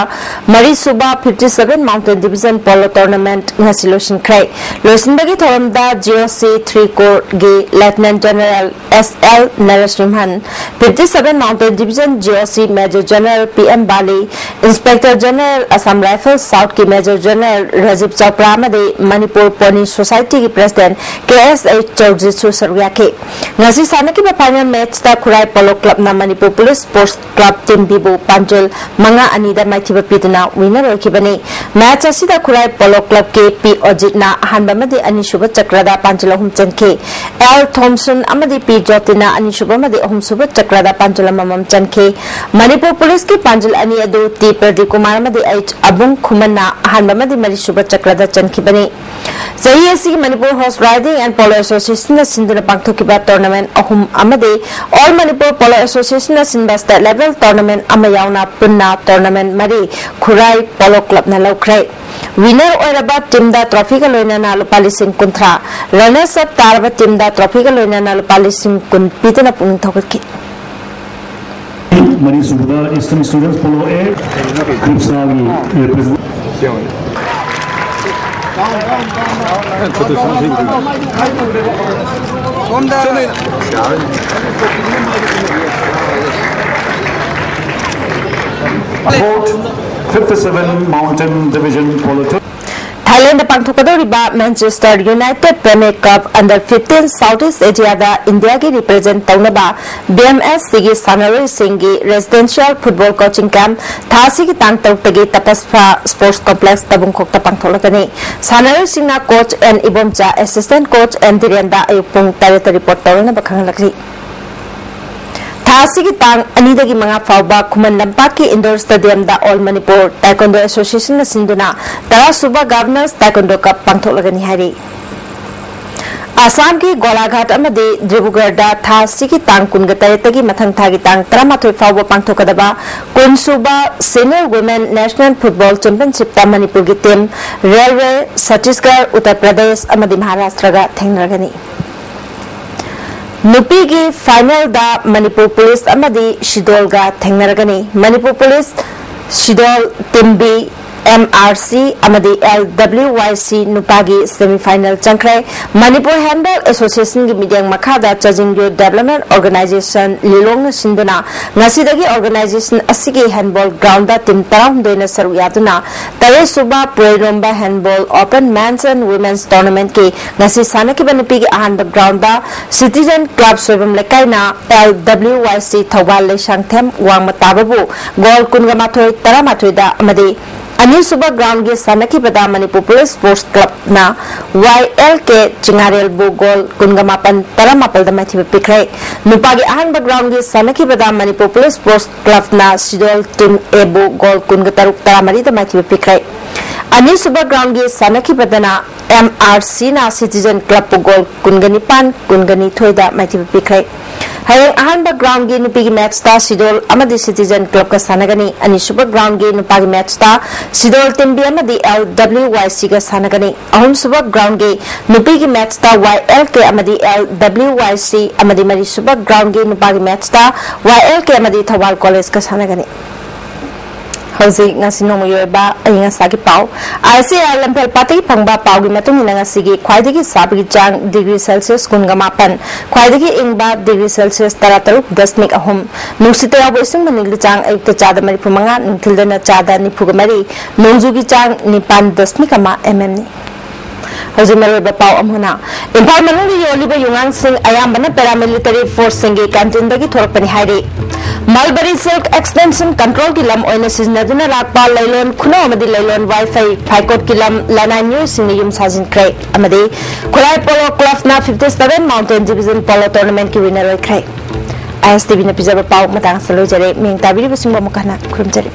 ꯃꯔꯤꯁꯨꯕ fifty seven Mountain Division Polo Tournament ꯉꯁꯤ ꯂꯣꯏꯁꯤꯟꯈ꯭ꯔꯦ꯫ ꯂꯣꯏꯁꯤꯟꯕꯒꯤ ꯊꯧꯔꯝꯗ G O C three Corps ꯒꯤ Lieutenant General S L ꯅꯔꯁꯤꯝꯍꯟ, fifty seven Mountain Division G O C Major General P M Bali, Inspector General Assam Rifles South ꯀꯤ Major General Rajiv Chopra ꯑꯃꯗꯤ Manipur Pony Society ꯒꯤ President K S H ꯆꯧꯗ꯭ꯔꯤꯁꯨ ꯁꯔꯨꯛ ꯌꯥꯈꯤ꯫ ꯉꯁꯤ ꯁꯥꯟꯅꯈꯤꯕ final match ꯇ ꯈꯨꯔꯥꯏ Polo Club ꯅ Manipur Police Sports Club team B ꯕꯨ ꯄꯥꯟꯖꯜ ꯃꯉꯥ ꯑꯅꯤꯗ ꯃꯥꯏꯊꯤꯕ ꯄꯤꯗꯨꯅ winner ꯑꯣꯏꯈꯤꯕꯅꯤ꯫ Match ꯑꯁꯤꯗ ꯈꯨꯔꯥꯏ Polo Club ꯀꯤ P ꯑꯣꯖꯤꯠꯅ ꯑꯍꯥꯟꯕ ꯑꯃꯗꯤ ꯑꯅꯤꯁꯨꯕ ꯆꯀ꯭ꯔꯗ ꯄꯥꯟꯖꯜ ꯑꯍꯨꯝ ꯆꯟꯈꯤ꯫ L ꯊꯣꯝꯁꯟ ꯑꯃꯗꯤ P ꯖꯣꯇꯤꯟꯅ ꯑꯅꯤꯁꯨꯕ ꯑꯃꯗꯤ ꯑꯍꯨꯝꯁꯨꯕ ꯆꯀ꯭ꯔꯗ ꯄꯥꯟꯖꯜ ꯑꯃꯃꯝ ꯆꯟꯈꯤ꯫ ꯃꯅꯤꯄꯨꯔ Police ꯀꯤ ꯄꯥꯟꯖꯜ ꯑꯅꯤ ꯑꯗꯨ T ꯄ꯭ꯔꯗꯤꯞ ꯀꯨꯃꯥꯔ ꯑꯃꯗꯤ H ꯑꯕꯨꯡ ꯈꯨꯃꯟꯅ ꯑꯍꯥꯟꯕ ꯑꯃꯗꯤ ꯃꯔꯤꯁꯨꯕ ꯆꯀ꯭ꯔꯗ ꯆꯟꯈꯤꯕꯅꯤ꯫ ꯆꯍꯤ ꯑꯁꯤꯒꯤ Manipur Horse Riding and Polo Association ꯅ ꯁꯤꯟꯗꯨꯅ ꯄꯥꯡꯊꯣꯛꯈꯤꯕ ꯇꯣꯔꯅꯥꯃꯦꯟ ꯑꯍꯨꯝ ꯑꯃꯗꯤ All Manipur Polo Association ꯅ ꯁꯤꯟꯕ state level tournament ꯑꯃ ꯌꯥꯎꯅ ꯄꯨꯟꯅ ꯇꯣꯔꯅꯥꯃꯦꯟ ꯃꯔꯤ ꯈꯨꯔꯥꯏ ꯄꯣꯂꯣ ꯀ꯭ꯂꯕꯅ ꯂꯧꯈ꯭ꯔꯦ꯫ Winner ꯑꯣꯏꯔꯕ ꯇꯤꯝꯗ ꯇ꯭ꯔꯣꯐꯤꯒ ꯂꯣꯏꯅꯅ ꯂꯨꯄꯥ ꯂꯤꯁꯤꯡ ꯀꯨꯟꯊ꯭ꯔꯥ, runners up ꯇꯥꯔꯕ ꯇꯤꯝꯗ ꯇ꯭ꯔꯣꯐꯤꯒ ꯂꯣꯏꯅꯅ ꯂꯨꯄꯥ ꯂꯤꯁꯤꯡ ꯀꯨꯟ ꯄꯤꯗꯨꯅ ꯄꯨꯛꯅꯤꯡ ꯊꯧꯒꯠꯈꯤ꯫ ꯃꯔꯤꯁꯨꯕꯗ Eastern Students Polo A, ꯀ꯭ꯔꯤꯞꯁꯥꯒꯤ represent- Fourth, fifty-seven Mountain Division Polo Tour. Thailand ꯄꯥꯡꯊꯣꯛꯀꯗꯧꯔꯤꯕ Manchester United Premier Cup Under fifteen Southeast Asiaꯗ ꯏꯟꯗꯤꯌꯥꯒꯤ represent ꯇꯧꯅꯕ BMSCꯒꯤ ꯁꯥꯟꯅꯔꯣꯏꯁꯤꯡꯒꯤ residential football coaching camp ꯊꯥ ꯑꯁꯤꯒꯤ ꯇꯥꯡ ꯇꯔꯨꯛꯇꯒꯤ ꯇꯄꯁꯐꯥ Sports Complex ꯇꯕꯨꯡꯈꯣꯛꯇ ꯄꯥꯡꯊꯣꯛꯂꯒꯅꯤ꯫ ꯁꯥꯟꯅꯔꯣꯏꯁꯤꯡꯅ coach N Ibomcha, assistant coach N ꯙꯤꯔꯦꯟꯗ ꯑꯌꯨꯛ ꯄꯨꯡ ꯇꯔꯦꯠꯇ report ꯇꯧꯔꯅꯕ ꯈꯪꯍꯜꯂꯛꯂꯤ꯫ ꯊꯥ ꯑꯁꯤꯒꯤ ꯇꯥꯡ ꯑꯅꯤꯗꯒꯤ ꯃꯉꯥ ꯐꯥꯎꯕ ꯈꯨꯃꯟ ꯂꯝꯄꯥꯛꯀꯤ indoor stadiumꯗ All Manipur Taekwondo Associationꯅ ꯁꯤꯟꯗꯨꯅ ꯇꯔꯥꯁꯨꯕ Governors Taekwondo Cup ꯄꯥꯡꯊꯣꯛꯂꯒꯅꯤ ꯍꯥꯏꯔꯤ꯫ ꯑꯁꯥꯝꯒꯤ ꯒꯣꯂꯥꯘꯥꯠ ꯑꯃꯗꯤ ꯗꯤꯕ꯭ꯔꯨꯒꯔꯗ ꯊꯥ ꯑꯁꯤꯒꯤ ꯇꯥꯡ ꯀꯨꯟꯒ ꯇꯔꯦꯠꯇꯒꯤ ꯃꯊꯪ ꯊꯥꯒꯤ ꯇꯥꯡ ꯇꯔꯥꯃꯥꯊꯣꯏ ꯐꯥꯎꯕ ꯄꯥꯡꯊꯣꯛꯀꯗꯕ ꯀꯨꯟꯁꯨꯕ Senior Women National Football Championshipꯇ ꯃꯅꯤꯄꯨꯔꯒꯤ team Railway, ꯆꯇꯤꯁꯒꯔ, ꯎꯠꯇꯔ ꯄ꯭ꯔꯗꯦꯁ ꯑꯃꯗꯤ ꯃꯍꯥꯔꯥꯁꯇ꯭ꯔꯒ ꯊꯦꯡꯅꯔꯒꯅꯤ꯫ ꯅꯨꯄꯤꯒꯤ finalꯗ ꯃꯅꯤꯄꯨꯔ ꯄꯨꯂꯤꯁ ꯑꯃꯗꯤ ꯁꯤꯗꯣꯜꯒ ꯊꯦꯡꯅꯔꯒꯅꯤ꯫ ꯃꯅꯤꯄꯨꯔ ꯄꯨꯂꯤꯁ ꯁꯤꯗꯣꯜ team B, MRC ꯑꯃꯗꯤ LWYC ꯅꯨꯄꯥꯒꯤ semi final ꯆꯪꯈ꯭ꯔꯦ꯫ ꯃꯅꯤꯄꯨꯔ Handball Associationꯒꯤ ꯃꯤꯠꯌꯦꯡ ꯃꯈꯥꯗ ꯆꯥꯖꯤꯡ Youth Development Organisation ꯂꯤꯂꯣꯡꯅ ꯁꯤꯟꯗꯨꯅ ꯉꯁꯤꯗꯒꯤ organisation ꯑꯁꯤꯒꯤ handball groundꯗ team ꯇꯔꯥꯍꯨꯝꯗꯣꯏꯅ ꯁꯔꯨꯛ ꯌꯥꯗꯨꯅ ꯇꯔꯦꯠꯁꯨꯕ ꯄꯨꯔꯩꯔꯣꯝꯕ Handball Open Men's and Women's Tournamentꯀꯤ ꯉꯁꯤ ꯁꯥꯟꯅꯈꯤꯕ ꯅꯨꯄꯤꯒꯤ ꯑꯍꯥꯟꯕ groundꯗ Citizen Club Soibam ꯂꯩꯀꯥꯏꯅ LWYC Thoubal Leishangthem ꯋꯥꯡꯃ ꯇꯥꯕꯕꯨ goal ꯀꯨꯟꯒ ꯃꯥꯊꯣꯏ, ꯇꯔꯥꯃꯥꯊꯣꯏꯗ ꯑꯃꯗꯤ ꯑꯅꯤꯁꯨꯕ groundꯒꯤ ꯁꯥꯟꯅꯈꯤꯕꯗ ꯃꯅꯤꯄꯨꯔ ꯄꯨꯂꯤꯁ Sports Clubꯅ YLK ꯆꯤꯉꯥꯔꯦꯜꯕꯨ goal ꯀꯨꯟꯒ ꯃꯥꯄꯟ, ꯇꯔꯥꯃꯥꯄꯜꯗ ꯃꯥꯏꯊꯤꯕ ꯄꯤꯈ꯭ꯔꯦ꯫ ꯅꯨꯄꯥꯒꯤ ꯑꯍꯥꯟꯕ groundꯒꯤ ꯁꯥꯟꯅꯈꯤꯕꯗ ꯃꯅꯤꯄꯨꯔ ꯄꯨꯂꯤꯁ Sports Clubꯅ ꯁꯤꯗꯣꯜ team Aꯕꯨ goal ꯀꯨꯟꯒ ꯇꯔꯨꯛ, ꯇꯔꯥꯃꯔꯤꯗ ꯃꯥꯏꯊꯤꯕ ꯄꯤꯈ꯭ꯔꯦ꯫ ꯑꯅꯤꯁꯨꯕ ꯒ꯭ꯔꯥꯎꯟꯒꯤ ꯁꯥꯟꯅꯈꯤꯕꯗꯅ ꯑꯦꯝ ꯑꯥꯔ ꯁꯤꯅ ꯁꯤꯇꯤꯖꯟ ꯀ꯭ꯂꯕꯄꯨ ꯒꯣꯜ ꯀꯨꯟꯒ ꯅꯤꯄꯥꯟ, ꯀꯨꯟꯒ ꯅꯤꯊꯣꯏꯗ ꯃꯥꯏꯊꯤꯕ ꯄꯤꯈ꯭ꯔꯦ꯫ ꯍꯌꯦꯡ ꯑꯍꯥꯟꯕ ꯒ꯭ꯔꯥꯎꯟꯒꯤ ꯅꯨꯄꯤꯒꯤ ꯃꯦꯠꯁꯇ ꯁꯤꯗꯣꯜ ꯑꯃꯗꯤ ꯁꯤꯇꯤꯖꯟ ꯀ꯭ꯂꯕꯀ ꯁꯥꯟꯅꯒꯅꯤ꯫ ꯑꯅꯤꯁꯨꯕ ꯒ꯭ꯔꯥꯎꯟꯒꯤ ꯅꯨꯄꯥꯒꯤ ꯃꯦꯠꯁꯇ ꯁꯤꯗꯣꯜ ꯇꯤꯝꯕꯤ ꯑꯃꯗꯤ ꯑꯦꯜ ꯗꯕ꯭ꯂꯤꯎ ꯋꯥꯏ ꯁꯤꯒ ꯁꯥꯟꯅꯒꯅꯤ꯫ ꯑꯍꯨꯝꯁꯨꯕ ꯒ꯭ꯔꯥꯎꯟꯒꯤ ꯅꯨꯄꯤꯒꯤ ꯃꯦꯠꯁꯇ ꯋꯥꯏ ꯑꯦꯜ ꯀꯦ ꯑꯃꯗꯤ ꯑꯦꯜ ꯗꯕ꯭ꯂꯤꯎ ꯋꯥꯏ ꯁꯤ ꯑꯃꯗꯤ ꯃꯔꯤꯁꯨꯕ ꯒ꯭ꯔꯥꯎꯟꯒꯤ ꯅꯨꯄꯥꯒꯤ ꯃꯦꯠꯁꯇ ꯋꯥꯏ ꯑꯦꯜ ꯀꯦ ꯑꯃꯗꯤ ꯊꯧꯕꯥꯜ ꯀꯣꯂꯦꯖꯀ ꯁꯥꯟꯅꯒꯅꯤ꯫ ꯍꯧꯖꯤꯛ ꯉꯁꯤ ꯅꯣꯡꯃꯒꯤ ꯑꯣꯏꯕ ꯑꯏꯪ ꯑꯁꯥꯒꯤ ꯄꯥꯎ꯫ ꯑꯥꯏ ꯁꯤ ꯑꯥꯔ ꯂꯝꯐꯦꯜ ꯄꯥꯠꯇꯒꯤ ꯐꯪꯕ ꯄꯥꯎꯒꯤ ꯃꯇꯨꯡ ꯏꯟꯅ ꯉꯁꯤꯒꯤ ꯈ꯭ꯋꯥꯏꯗꯒꯤ ꯁꯥꯕꯒꯤ ꯆꯥꯡ ꯗꯤꯒ꯭ꯔꯤ ꯁꯦꯜꯁꯤꯌꯁ ꯀꯨꯟꯒ ꯃꯥꯄꯟ, ꯈ꯭ꯋꯥꯏꯗꯒꯤ ꯏꯪꯕ ꯗꯤꯒ꯭ꯔꯤ ꯁꯦꯜꯁꯤꯌꯁ ꯇꯔꯥꯇꯔꯨꯛ ꯗꯁꯃꯤꯛ ꯑꯍꯨꯝ, ꯅꯨꯡꯁꯤꯠꯇ ꯌꯥꯎꯕ ꯏꯁꯤꯡ ꯃꯅꯤꯜꯒꯤ ꯆꯥꯡ ꯑꯌꯨꯛꯇ ꯆꯥꯗ ꯃꯔꯤꯐꯨ ꯃꯉꯥ, ꯅꯨꯡꯊꯤꯜꯗꯅ ꯆꯥꯗ ꯅꯤꯐꯨꯒ ꯃꯔꯤ, ꯅꯣꯡꯖꯨꯒꯤ ꯆꯥꯡ ꯅꯤꯄꯥꯟ ꯗꯁꯃꯤꯛ ꯑꯃ ꯑꯦꯝ ꯑꯦꯝꯅꯤ꯫ ꯍꯧꯖꯤꯛ ꯃꯔꯨꯑꯣꯏꯕ ꯄꯥꯎ ꯑꯃꯨꯛ ꯍꯟꯅ꯫ ꯏꯝꯐꯥꯜ ꯃꯅꯨꯡꯗ ꯌꯣꯜꯂꯤꯕ ꯌꯨꯉꯥꯡꯁꯤꯡ ꯑꯌꯥꯝꯕꯅ ꯄꯦꯔꯥꯃꯤꯂꯤꯇꯔꯤ ꯐꯣꯔꯁꯁꯤꯡꯒꯤ ꯀꯦꯟꯇꯤꯟꯗꯒꯤ ꯊꯣꯔꯛꯄꯅꯤ ꯍꯥꯏꯔꯤ꯫ ꯃꯜꯕꯔꯤ ꯁꯤꯜꯛ ꯑꯦꯛꯁꯇꯦꯟꯁꯟ ꯀꯟꯇ꯭ꯔꯣꯜꯒꯤ ꯂꯝ ꯑꯣꯏꯅ ꯁꯤꯖꯤꯟꯅꯗꯨꯅ ꯂꯥꯛꯄ ꯂꯩꯂꯣꯟ ꯈꯨꯅꯧ ꯑꯃꯗꯤ ꯂꯩꯂꯣꯟ ꯋꯥꯏꯐꯩ ꯐꯥꯏꯀꯣꯠꯀꯤ ꯂꯝ ꯂꯅꯥꯏ ꯃꯤꯑꯣꯏꯁꯤꯡꯅ ꯌꯨꯝ ꯁꯥꯖꯤꯟꯈ꯭ꯔꯦ ꯑꯃꯗꯤ ꯈꯨꯔꯥꯏ ꯄꯣꯂꯣ ꯀ꯭ꯂꯕꯅ fifty seven Mountain Division Polo Tournamentꯀꯤ winner ꯑꯣꯏꯈ꯭ꯔꯦ꯫ ꯑꯥꯏ ꯑꯦꯁ ꯇꯤ ꯚꯤꯅ ꯄꯤꯖꯕ ꯄꯥꯎ ꯃꯇꯥꯡ ꯑꯁꯤꯗ ꯂꯣꯏꯖꯔꯦ꯫ ꯃꯤꯡ ꯇꯥꯕꯤꯔꯤꯕꯁꯤꯡꯕꯨ ꯑꯃꯨꯛ ꯍꯟꯅ ꯈꯨꯔꯨꯝꯖꯔꯤ꯫